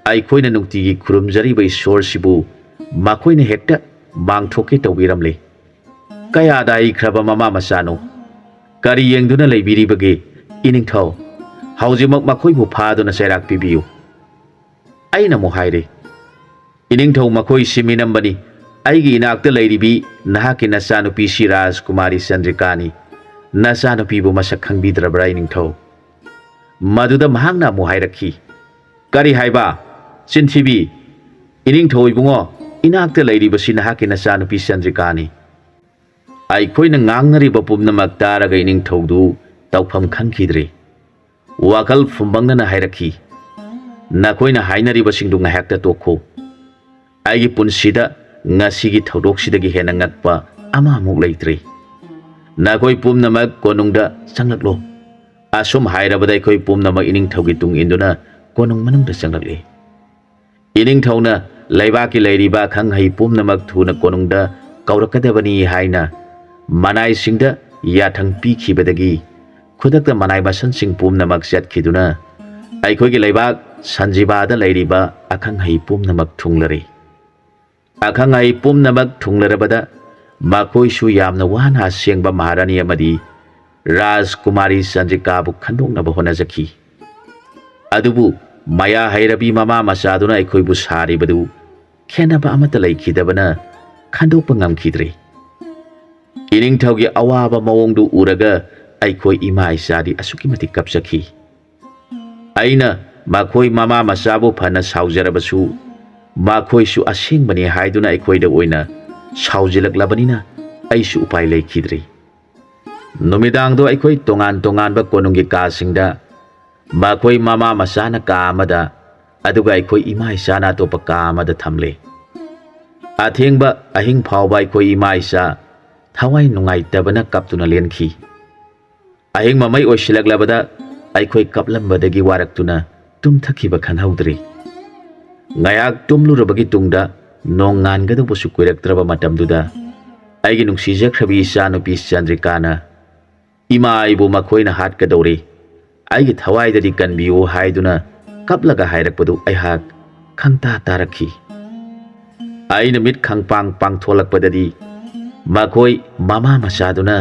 ꯑꯩꯈꯣꯏꯅ ꯅꯨꯡꯇꯤꯒꯤ ꯈꯨꯔꯨꯝꯖꯔꯤꯕ ꯏꯁꯣꯔꯁꯤꯕꯨ ꯃꯈꯣꯏꯅ ꯍꯦꯛꯇ ꯃꯥꯡꯊꯣꯛꯀꯦ ꯇꯧꯕꯤꯔꯝꯂꯦ꯫ ꯀꯌꯥꯗ ꯍꯩꯈ꯭ꯔꯕ ꯃꯃꯥ ꯃꯆꯥꯅꯣ? ꯀꯔꯤ ꯌꯦꯡꯗꯨꯅ ꯂꯩꯕꯤꯔꯤꯕꯒꯦ? ꯏꯅꯤꯡꯊꯧ, ꯍꯧꯖꯤꯛꯃꯛ ꯃꯈꯣꯏꯕꯨ ꯐꯥꯗꯨꯅ ꯆꯩꯔꯥꯛ ꯄꯤꯕꯤꯌꯨ꯫" ꯑꯩꯅ ꯑꯃꯨꯛ ꯍꯥꯏꯔꯦ, "ꯏꯅꯤꯡꯊꯧ, ꯃꯈꯣꯏꯁꯤ ꯃꯤꯅꯝꯕꯅꯤ꯫ ꯑꯩꯒꯤ ꯏꯅꯥꯛꯇ ꯂꯩꯔꯤꯕꯤ ꯅꯍꯥꯛꯀꯤ ꯅꯆꯥꯅꯨꯄꯤꯁꯤ ꯔꯥꯖꯀꯨꯃꯥꯔꯤ ꯆꯟꯗ꯭ꯔꯤꯀꯥꯅꯤ꯫ ꯅꯆꯥꯅꯨꯄꯤꯕꯨ ꯃꯁꯛ ꯈꯪꯕꯤꯗ꯭ꯔꯕ꯭ꯔꯥ, ꯏꯅꯤꯡꯊꯧ?" ꯃꯗꯨꯗ ꯃꯍꯥꯛꯅ ꯑꯃꯨꯛ ꯍꯥꯏꯔꯛꯈꯤ, "ꯀꯔꯤ ꯍꯥꯏꯕ? ꯆꯤꯟꯊꯤꯕꯤ! ꯏꯅꯤꯡꯊꯧ ꯏꯕꯨꯡꯉꯣ, ꯏꯅꯥꯛꯇ ꯂꯩꯔꯤꯕꯁꯤ ꯅꯍꯥꯛꯀꯤ ꯅꯆꯥꯅꯨꯄꯤ ꯆꯟꯗ꯭ꯔꯤꯀꯥꯅꯤ꯫" ꯑꯩꯈꯣꯏꯅ ꯉꯥꯡꯅꯔꯤꯕ ꯄꯨꯝꯅꯃꯛ ꯇꯥꯔꯒ ꯏꯅꯤꯡꯊꯧꯗꯨ ꯇꯧꯐꯝ ꯈꯪꯈꯤꯗ꯭ꯔꯦ꯫ ꯋꯥꯈꯜ ꯐꯨꯝꯕꯪꯅꯅ ꯍꯥꯏꯔꯛꯈꯤ, "ꯅꯈꯣꯏꯅ ꯍꯥꯏꯅꯔꯤꯕꯁꯤꯡꯗꯨ ꯉꯥꯏꯍꯥꯛꯇ ꯇꯣꯛꯈꯣ꯫ ꯑꯩꯒꯤ ꯄꯨꯟꯁꯤꯗ ꯉꯁꯤꯒꯤ ꯊꯧꯗꯣꯛꯁꯤꯗꯒꯤ ꯍꯦꯟꯅ ꯉꯛꯄ ꯑꯃꯃꯨꯛ ꯂꯩꯇ꯭ꯔꯤ꯫ ꯅꯈꯣꯏ ꯄꯨꯝꯅꯃꯛ ꯀꯣꯅꯨꯡꯗ ꯆꯪꯂꯛꯂꯣ꯫" ꯑꯁꯨꯝ ꯍꯥꯏꯔꯕꯗ ꯑꯩꯈꯣꯏ ꯄꯨꯝꯅꯃꯛ ꯏꯅꯤꯡꯊꯧꯒꯤ ꯇꯨꯡ ꯏꯟꯗꯨꯅ ꯀꯣꯅꯨꯡ ꯃꯅꯨꯡꯗ ꯆꯪꯂꯛꯂꯤ꯫ ꯏꯅꯤꯡꯊꯧꯅ ꯂꯩꯕꯥꯛꯀꯤ ꯂꯩꯔꯤꯕ ꯑꯈꯪ ꯑꯍꯩ ꯄꯨꯝꯅꯃꯛ ꯊꯨꯅ ꯀꯣꯅꯨꯡꯗ ꯀꯧꯔꯛꯀꯗꯕꯅꯤ ꯍꯥꯏꯅ ꯃꯅꯥꯏꯁꯤꯡꯗ ꯌꯥꯊꯪ ꯄꯤꯈꯤꯕꯗꯒꯤ, ꯈꯨꯗꯛꯇ ꯃꯅꯥꯏ ꯃꯁꯟꯁꯤꯡ ꯄꯨꯝꯅꯃꯛ ꯆꯠꯈꯤꯗꯨꯅ ꯑꯩꯈꯣꯏꯒꯤ ꯂꯩꯕꯥꯛ ꯁꯟꯖꯤꯕꯥꯗ ꯂꯩꯔꯤꯕ ꯑꯈꯪ ꯑꯍꯩ ꯄꯨꯝꯅꯃꯛ ꯊꯨꯡꯂꯔꯦ꯫ ꯑꯈꯪ ꯑꯍꯩ ꯄꯨꯝꯅꯃꯛ ꯊꯨꯡꯂꯔꯕꯗ ꯃꯈꯣꯏꯁꯨ ꯌꯥꯝꯅ ꯋꯥꯅ ꯑꯁꯦꯡꯕ ꯃꯍꯥꯔꯥꯅꯤ ꯑꯃꯗꯤ ꯔꯥꯖꯀꯨꯃꯥꯔꯤ ꯆꯟꯗ꯭ꯔꯤꯀꯥꯕꯨ ꯈꯟꯗꯣꯛꯅꯕ ꯍꯣꯠꯅꯖꯈꯤ꯫ ꯑꯗꯨꯕꯨ ꯃꯌꯥ ꯍꯩꯔꯕꯤ ꯃꯃꯥ ꯃꯆꯥꯗꯨꯅ ꯑꯩꯈꯣꯏꯕꯨ ꯁꯥꯔꯤꯕꯗꯨ ꯈꯦꯟꯅꯕ ꯑꯃꯠꯇ ꯂꯩꯈꯤꯗꯕꯅ ꯈꯟꯗꯣꯛꯄ ꯉꯝꯈꯤꯗ꯭ꯔꯦ꯫ ꯏꯅꯤꯡꯊꯧꯒꯤ ꯑꯋꯥꯕ ꯃꯑꯣꯡꯗꯨ ꯎꯔꯒ ꯑꯩꯈꯣꯏ ꯏꯃꯥ ꯏꯆꯥꯗꯤ ꯑꯁꯨꯛꯀꯤ ꯃꯇꯤꯛ ꯀꯞꯆꯈꯤ꯫ ꯑꯩꯅ ꯃꯈꯣꯏ ꯃꯃꯥ ꯃꯆꯥꯕꯨ ꯐꯅ ꯁꯥꯎꯖꯔꯕꯁꯨ, ꯃꯈꯣꯏꯁꯨ ꯑꯁꯦꯡꯕꯅꯤ ꯍꯥꯏꯗꯨꯅ ꯑꯩꯈꯣꯏꯗ ꯑꯣꯏꯅ ꯁꯥꯎꯖꯤꯜꯂꯛꯂꯕꯅꯤꯅ ꯑꯩꯁꯨ ꯎꯄꯥꯏ ꯂꯩꯈꯤꯗ꯭ꯔꯦ꯫ ꯅꯨꯃꯤꯗꯥꯡꯗꯣ ꯑꯩꯈꯣꯏ ꯇꯣꯉꯥꯟ ꯇꯣꯉꯥꯟꯕ ꯀꯣꯅꯨꯡꯒꯤ ꯀꯥꯁꯤꯡꯗ, ꯃꯈꯣꯏ ꯃꯃꯥ ꯃꯆꯥꯅ ꯀꯥ ꯑꯃꯗ, ꯑꯗꯨꯒ ꯑꯩꯈꯣꯏ ꯏꯃꯥ ꯏꯆꯥꯅ ꯑꯇꯣꯞꯄ ꯀꯥ ꯑꯃꯗ ꯊꯝꯂꯦ꯫ ꯑꯊꯦꯡꯕ ꯑꯍꯤꯡ ꯐꯥꯎꯕ ꯑꯩꯈꯣꯏ ꯏꯃꯥ ꯏꯆꯥ ꯊꯋꯥꯏ ꯅꯨꯡꯉꯥꯏꯇꯕꯅ ꯀꯞꯇꯨꯅ ꯂꯦꯟꯈꯤ꯫ ꯑꯍꯤꯡ ꯃꯃꯩ ꯑꯣꯏꯁꯤꯜꯂꯛꯂꯕꯗ ꯑꯩꯈꯣꯏ ꯀꯞꯂꯝꯕꯗꯒꯤ ꯋꯥꯔꯛꯇꯨꯅ ꯇꯨꯝꯊꯈꯤꯕ ꯈꯪꯍꯧꯗ꯭ꯔꯦ꯫ ꯉꯥꯏꯍꯥꯛ ꯇꯨꯝꯂꯨꯔꯕꯒꯤ ꯇꯨꯡꯗ ꯅꯣꯡꯉꯥꯟꯒꯗꯧꯕꯁꯨ ꯀꯨꯏꯔꯛꯇ꯭ꯔꯕ ꯃꯇꯝꯗꯨꯗ ꯑꯩꯒꯤ ꯅꯨꯡꯁꯤꯖꯈ꯭ꯔꯕꯤ ꯏꯆꯥꯅꯨꯄꯤ ꯆꯟꯗ꯭ꯔꯤꯀꯥꯅ "ꯏꯃꯥ, ꯑꯩꯕꯨ ꯃꯈꯣꯏꯅ ꯍꯥꯠꯀꯗꯧꯔꯦ, ꯑꯩꯒꯤ ꯊꯋꯥꯏꯗꯗꯤ ꯀꯟꯕꯤꯌꯨ" ꯍꯥꯏꯗꯨꯅ ꯀꯞꯂꯒ ꯍꯥꯏꯔꯛꯄꯗꯨ ꯑꯩꯍꯥꯛ ꯈꯪꯇꯥ ꯇꯥꯔꯛꯈꯤ꯫ ꯑꯩꯅ ꯃꯤꯠ ꯈꯪꯄꯥꯡ ꯄꯥꯡꯊꯣꯛꯂꯛꯄꯗꯗꯤ ꯃꯈꯣꯏ ꯃꯃꯥ ꯃꯆꯥꯗꯨꯅ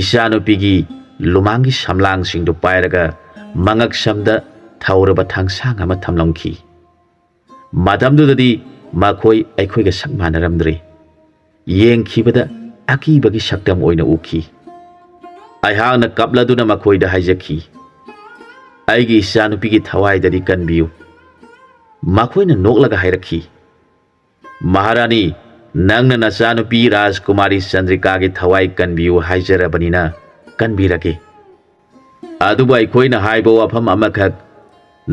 ꯏꯆꯥꯅꯨꯄꯤꯒꯤ ꯂꯨꯃꯥꯡꯒꯤ ꯁꯝꯂꯥꯡꯁꯤꯡꯗꯨ ꯄꯥꯏꯔꯒ ꯃꯉꯛꯁꯝꯗ ꯊꯧꯔꯕ ꯊꯥꯡꯁꯥꯡ ꯑꯃ ꯊꯝꯂꯝꯈꯤ꯫ ꯃꯇꯝꯗꯨꯗꯗꯤ ꯃꯈꯣꯏ ꯑꯩꯈꯣꯏꯒ ꯁꯛ ꯃꯥꯟꯅꯔꯝꯗ꯭ꯔꯦ꯫ ꯌꯦꯡꯈꯤꯕꯗ ꯑꯀꯤꯕꯒꯤ ꯁꯛꯇꯝ ꯑꯣꯏꯅ ꯎꯈꯤ꯫ ꯑꯩꯍꯥꯛꯅ ꯀꯞꯂꯗꯨꯅ ꯃꯈꯣꯏꯗ ꯍꯥꯏꯖꯈꯤ, "ꯑꯩꯒꯤ ꯏꯆꯥꯅꯨꯄꯤꯒꯤ ꯊꯋꯥꯏꯗꯗꯤ ꯀꯟꯕꯤꯌꯨ"꯫ ꯃꯈꯣꯏꯅ ꯅꯣꯛꯂꯒ ꯍꯥꯏꯔꯛꯈꯤ, "ꯃꯍꯥꯔꯥꯅꯤ, ꯅꯪꯅ ꯅꯆꯥꯅꯨꯄꯤ ꯔꯥꯖꯀꯨꯃꯥꯔꯤ ꯆꯟꯗ꯭ꯔꯤꯀꯥꯒꯤ ꯊꯋꯥꯏ ꯀꯟꯕꯤꯌꯨ ꯍꯥꯏꯖꯔꯕꯅꯤꯅ ꯀꯟꯕꯤꯔꯒꯦ꯫ ꯑꯗꯨꯕꯨ ꯑꯩꯈꯣꯏꯅ ꯍꯥꯏꯕ ꯋꯥꯐꯝ ꯑꯃꯈꯛ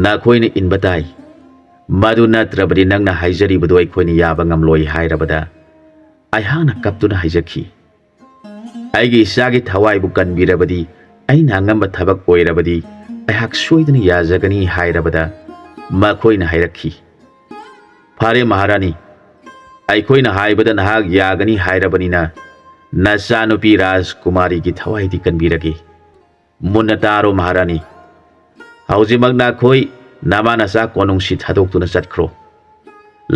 ꯅꯈꯣꯏꯅ ꯏꯟꯕ ꯇꯥꯏ꯫ ꯃꯗꯨ ꯅꯠꯇ꯭ꯔꯕꯗꯤ ꯅꯪꯅ ꯍꯥꯏꯖꯔꯤꯕꯗꯨ ꯑꯩꯈꯣꯏꯅ ꯌꯥꯕ ꯉꯝꯂꯣꯏ" ꯍꯥꯏꯔꯕꯗ ꯑꯩꯍꯥꯛꯅ ꯀꯞꯇꯨꯅ ꯍꯥꯏꯖꯈꯤ, "ꯑꯩꯒꯤ ꯏꯆꯥꯒꯤ ꯊꯋꯥꯏꯕꯨ ꯀꯟꯕꯤꯔꯕꯗꯤ, ꯑꯩꯅ ꯑꯉꯝꯕ ꯊꯕꯛ ꯑꯣꯏꯔꯕꯗꯤ ꯑꯩꯍꯥꯛ ꯁꯣꯏꯗꯅ ꯌꯥꯖꯒꯅꯤ" ꯍꯥꯏꯔꯕꯗ ꯃꯈꯣꯏꯅ ꯍꯥꯏꯔꯛꯈꯤ, "ꯐꯔꯦ ꯃꯍꯥꯔꯥꯅꯤ, ꯑꯩꯈꯣꯏꯅ ꯍꯥꯏꯕꯗ ꯅꯍꯥꯛ ꯌꯥꯒꯅꯤ ꯍꯥꯏꯔꯕꯅꯤꯅ ꯅꯆꯥꯅꯨꯄꯤ ꯔꯥꯖꯀꯨꯃꯥꯔꯤꯒꯤ ꯊꯋꯥꯏꯗꯤ ꯀꯟꯕꯤꯔꯒꯦ꯫ ꯃꯨꯟꯅ ꯇꯥꯔꯣ ꯃꯍꯥꯔꯥꯅꯤ, ꯍꯧꯖꯤꯛꯃꯛ ꯅꯈꯣꯏ ꯅꯃꯥ ꯅꯆꯥ ꯀꯣꯅꯨꯡꯁꯤ ꯊꯥꯗꯣꯛꯇꯨꯅ ꯆꯠꯈ꯭ꯔꯣ꯫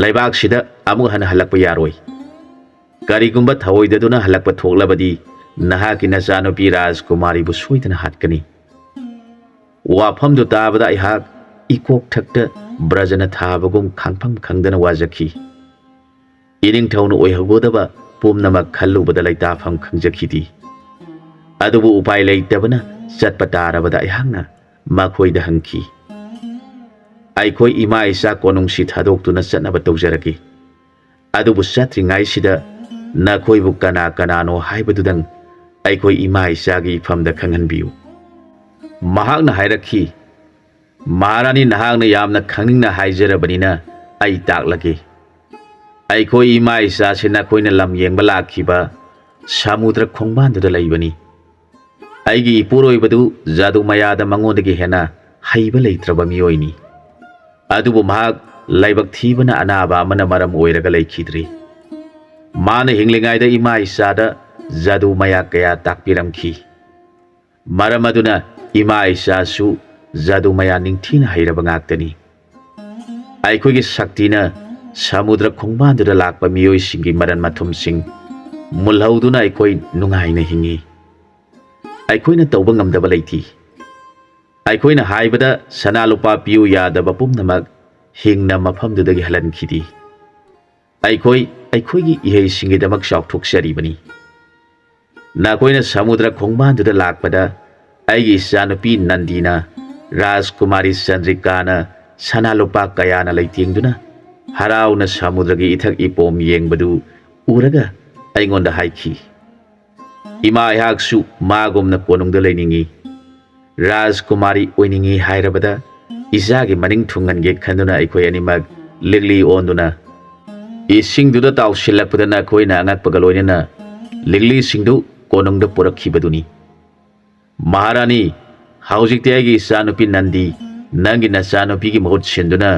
ꯂꯩꯕꯥꯛꯁꯤꯗ ꯑꯃꯨꯛ ꯍꯟꯅ ꯍꯜꯂꯛꯄ ꯌꯥꯔꯣꯏ꯫ ꯀꯔꯤꯒꯨꯝꯕ ꯊꯧꯑꯣꯏꯗꯗꯨꯅ ꯍꯜꯂꯛꯄ ꯊꯣꯛꯂꯕꯗꯤ ꯅꯍꯥꯛꯀꯤ ꯅꯆꯥꯅꯨꯄꯤ ꯔꯥꯖꯀꯨꯃꯥꯔꯤꯕꯨ ꯁꯣꯏꯗꯅ ꯍꯥꯠꯀꯅꯤ"꯫ ꯋꯥꯐꯝꯗꯨ ꯇꯥꯕꯗ ꯑꯩꯍꯥꯛ ꯏꯀꯣꯛ ꯊꯛꯇ ꯕ꯭ꯔꯖꯅ ꯊꯥꯕꯒꯨꯝ ꯈꯥꯡꯐꯝ ꯈꯪꯗꯅ ꯋꯥꯖꯈꯤ꯫ ꯏꯅꯤꯡꯊꯧꯅ ꯑꯣꯏꯍꯧꯒꯗꯕ ꯄꯨꯝꯅꯃꯛ ꯈꯜꯂꯨꯕꯗ ꯂꯩꯇꯥꯐꯝ ꯈꯪꯖꯈꯤꯗꯦ꯫ ꯑꯗꯨꯕꯨ ꯎꯄꯥꯏ ꯂꯩꯇꯕꯅ ꯆꯠꯄ ꯇꯥꯔꯕꯗ ꯑꯩꯍꯥꯛꯅ ꯃꯈꯣꯏꯗ ꯍꯪꯈꯤ, "ꯑꯩꯈꯣꯏ ꯏꯃꯥ ꯏꯆꯥ ꯀꯣꯅꯨꯡꯁꯤ ꯊꯥꯗꯣꯛꯇꯨꯅ ꯆꯠꯅꯕ ꯇꯧꯖꯔꯒꯦ꯫ ꯑꯗꯨꯕꯨ ꯆꯠꯇ꯭ꯔꯤꯉꯩꯁꯤꯗ ꯅꯈꯣꯏꯕꯨ ꯀꯅꯥ ꯀꯅꯥꯅꯣ ꯍꯥꯏꯕꯗꯨꯗꯪ ꯑꯩꯈꯣꯏ ꯏꯃꯥ ꯏꯆꯥꯒꯤ ꯏꯐꯝꯗ ꯈꯪꯍꯟꯕꯤꯌꯨ"꯫ ꯃꯍꯥꯛꯅ ꯍꯥꯏꯔꯛꯈꯤ, "ꯃꯍꯥꯔꯥꯅꯤ, ꯅꯍꯥꯛꯅ ꯌꯥꯝꯅ ꯈꯪꯅꯤꯡꯅ ꯍꯥꯏꯖꯔꯕꯅꯤꯅ ꯑꯩ ꯇꯥꯛꯂꯒꯦ꯫ ꯑꯩꯈꯣꯏ ꯏꯃꯥ ꯏꯆꯥꯁꯤ ꯅꯈꯣꯏꯅ ꯂꯝ ꯌꯦꯡꯕ ꯂꯥꯛꯈꯤꯕ ꯁꯃꯨꯗ꯭ꯔ ꯈꯣꯡꯕꯥꯟꯗꯨꯗ ꯂꯩꯕꯅꯤ"꯫ ꯑꯩꯒꯤ ꯏꯄꯨꯔꯣꯏꯕꯗꯨ ꯖꯥꯗꯨ ꯃꯌꯥꯗ ꯃꯉꯣꯟꯗꯒꯤ ꯍꯦꯟꯅ ꯍꯩꯕ ꯂꯩꯇ꯭ꯔꯕ ꯃꯤꯑꯣꯏꯅꯤ꯫ ꯑꯗꯨꯕꯨ ꯃꯍꯥꯛ ꯂꯥꯏꯕꯛ ꯊꯤꯕꯅ ꯑꯅꯥꯕ ꯑꯃꯅ ꯃꯔꯝ ꯑꯣꯏꯔꯒ ꯂꯩꯈꯤꯗ꯭ꯔꯤ꯫ ꯃꯥꯅ ꯍꯤꯡꯂꯤꯉꯩꯗ ꯏꯃꯥ ꯏꯆꯥꯗ ꯖꯥꯗꯨ ꯃꯌꯥ ꯀꯌꯥ ꯇꯥꯛꯄꯤꯔꯝꯈꯤ꯫ ꯃꯔꯝ ꯑꯗꯨꯅ ꯏꯃꯥ ꯏꯆꯥꯁꯨ ꯖꯥꯗꯨ ꯃꯌꯥ ꯅꯤꯡꯊꯤꯅ ꯍꯩꯔꯕ ꯉꯥꯛꯇꯅꯤ꯫ ꯑꯩꯈꯣꯏꯒꯤ ꯁꯛꯇꯤꯅ ꯁꯃꯨꯗ꯭ꯔ ꯈꯣꯡꯕꯥꯟꯗꯨꯗ ꯂꯥꯛꯄ ꯃꯤꯑꯣꯏꯁꯤꯡꯒꯤ ꯃꯔꯟ ꯃꯊꯨꯝꯁꯤꯡ ꯃꯨꯜꯍꯧꯗꯨꯅ ꯑꯩꯈꯣꯏ ꯅꯨꯡꯉꯥꯏꯅ ꯍꯤꯡꯏ꯫ ꯑꯩꯈꯣꯏꯅ ꯇꯧꯕ ꯉꯝꯗꯕ ꯂꯩꯇꯦ꯫ ꯑꯩꯈꯣꯏꯅ ꯍꯥꯏꯕꯗ ꯁꯅꯥ ꯂꯨꯄꯥ ꯄꯤꯌꯨ ꯌꯥꯗꯕ ꯄꯨꯝꯅꯃꯛ ꯍꯤꯡꯅ ꯃꯐꯝꯗꯨꯗꯒꯤ ꯍꯜꯍꯟꯈꯤꯗꯦ꯫ ꯑꯩꯈꯣꯏ ꯑꯩꯈꯣꯏꯒꯤ ꯏꯍꯩꯁꯤꯡꯒꯤꯗꯃꯛ ꯆꯥꯎꯊꯣꯛꯆꯔꯤꯕꯅꯤ꯫ ꯅꯈꯣꯏꯅ ꯁꯃꯨꯗ꯭ꯔ ꯈꯣꯡꯕꯥꯟꯗꯨꯗ ꯂꯥꯛꯄꯗ ꯑꯩꯒꯤ ꯏꯆꯥꯅꯨꯄꯤ ꯅꯟꯗꯤꯅ, ꯔꯥꯖꯀꯨꯃꯥꯔꯤ ꯆꯟꯗ꯭ꯔꯤꯀꯥꯅ ꯁꯅꯥ ꯂꯨꯄꯥ ꯀꯌꯥꯅ ꯂꯩꯇꯦꯡꯗꯨꯅ ꯍꯔꯥꯎꯅ ꯁꯃꯨꯗ꯭ꯔꯒꯤ ꯏꯊꯛ ꯏꯄꯣꯝ ꯌꯦꯡꯕꯗꯨ ꯎꯔꯒ ꯑꯩꯉꯣꯟꯗ ꯍꯥꯏꯈꯤ, "ꯏꯃꯥ ꯑꯩꯍꯥꯛꯁꯨ ꯃꯥꯒꯨꯝꯅ ꯀꯣꯅꯨꯡꯗ ꯂꯩꯅꯤꯡꯏ꯫ ꯔꯥꯖꯀꯨꯃꯥꯔꯤ ꯑꯣꯏꯅꯤꯡꯏ" ꯍꯥꯏꯔꯕꯗ ꯏꯆꯥꯒꯤ ꯃꯅꯤꯡ ꯊꯨꯡꯍꯟꯒꯦ ꯈꯟꯗꯨꯅ ꯑꯩꯈꯣꯏ ꯑꯅꯤꯃꯛ ꯂꯤꯛꯂꯤ ꯑꯣꯟꯗꯨꯅ ꯏꯁꯤꯡꯗꯨꯗ ꯇꯥꯎꯁꯤꯜꯂꯛꯄꯗ ꯅꯈꯣꯏꯅ ꯑꯉꯛꯄꯒ ꯂꯣꯏꯅꯅ ꯂꯤꯛꯂꯤꯁꯤꯡꯗꯨ ꯀꯣꯅꯨꯡꯗ ꯄꯨꯔꯛꯈꯤꯕꯗꯨꯅꯤ꯫ ꯃꯍꯥꯔꯥꯅꯤ, ꯍꯧꯖꯤꯛꯇꯤ ꯑꯩꯒꯤ ꯏꯆꯥꯅꯨꯄꯤ ꯅꯟꯗꯤ ꯅꯪꯒꯤ ꯅꯆꯥꯅꯨꯄꯤꯒꯤ ꯃꯍꯨꯠ ꯁꯤꯟꯗꯨꯅ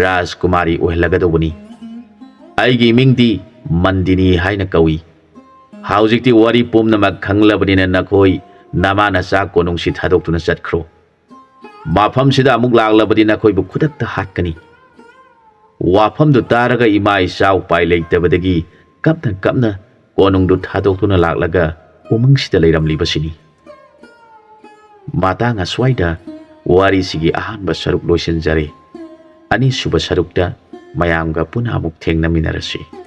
ꯔꯥꯖꯀꯨꯃꯥꯔꯤ ꯑꯣꯏꯍꯜꯂꯒꯗꯧꯕꯅꯤ꯫ ꯑꯩꯒꯤ ꯃꯤꯡꯗꯤ ꯃꯟꯗꯤꯅꯤ ꯍꯥꯏꯅ ꯀꯧꯏ꯫ ꯍꯧꯖꯤꯛꯇꯤ ꯋꯥꯔꯤ ꯄꯨꯝꯅꯃꯛ ꯈꯪꯂꯕꯅꯤꯅ ꯅꯈꯣꯏ ꯅꯃꯥ ꯅꯆꯥ ꯀꯣꯅꯨꯡꯁꯤ ꯊꯥꯗꯣꯛꯇꯨꯅ ꯆꯠꯈ꯭ꯔꯣ꯫ ꯃꯐꯝꯁꯤꯗ ꯑꯃꯨꯛ ꯂꯥꯛꯂꯕꯗꯤ ꯅꯈꯣꯏꯕꯨ ꯈꯨꯗꯛꯇ ꯍꯥꯠꯀꯅꯤ꯫ ꯋꯥꯐꯝꯗꯨ ꯇꯥꯔꯒ ꯏꯃꯥ ꯏꯆꯥ ꯎꯄꯥꯏ ꯂꯩꯇꯕꯗꯒꯤ ꯀꯞꯅ ꯀꯞꯅ ꯀꯣꯅꯨꯡꯗꯨ ꯊꯥꯗꯣꯛꯇꯨꯅ ꯂꯥꯛꯂꯒ ꯎꯃꯪꯁꯤꯗ ꯂꯩꯔꯝꯂꯤꯕꯁꯤꯅꯤ꯫ ꯃꯇꯥꯡ ꯑꯁ꯭ꯋꯥꯏꯗ ꯋꯥꯔꯤꯁꯤꯒꯤ ꯑꯍꯥꯟꯕ ꯁꯔꯨꯛ ꯂꯣꯏꯁꯤꯟꯖꯔꯦ꯫ ꯑꯅꯤꯁꯨꯕ ꯁꯔꯨꯛꯇ ꯃꯌꯥꯝꯒ ꯄꯨꯟꯅ ꯑꯃꯨꯛ ꯊꯦꯡꯅꯃꯤꯟꯅꯔꯁꯤ꯫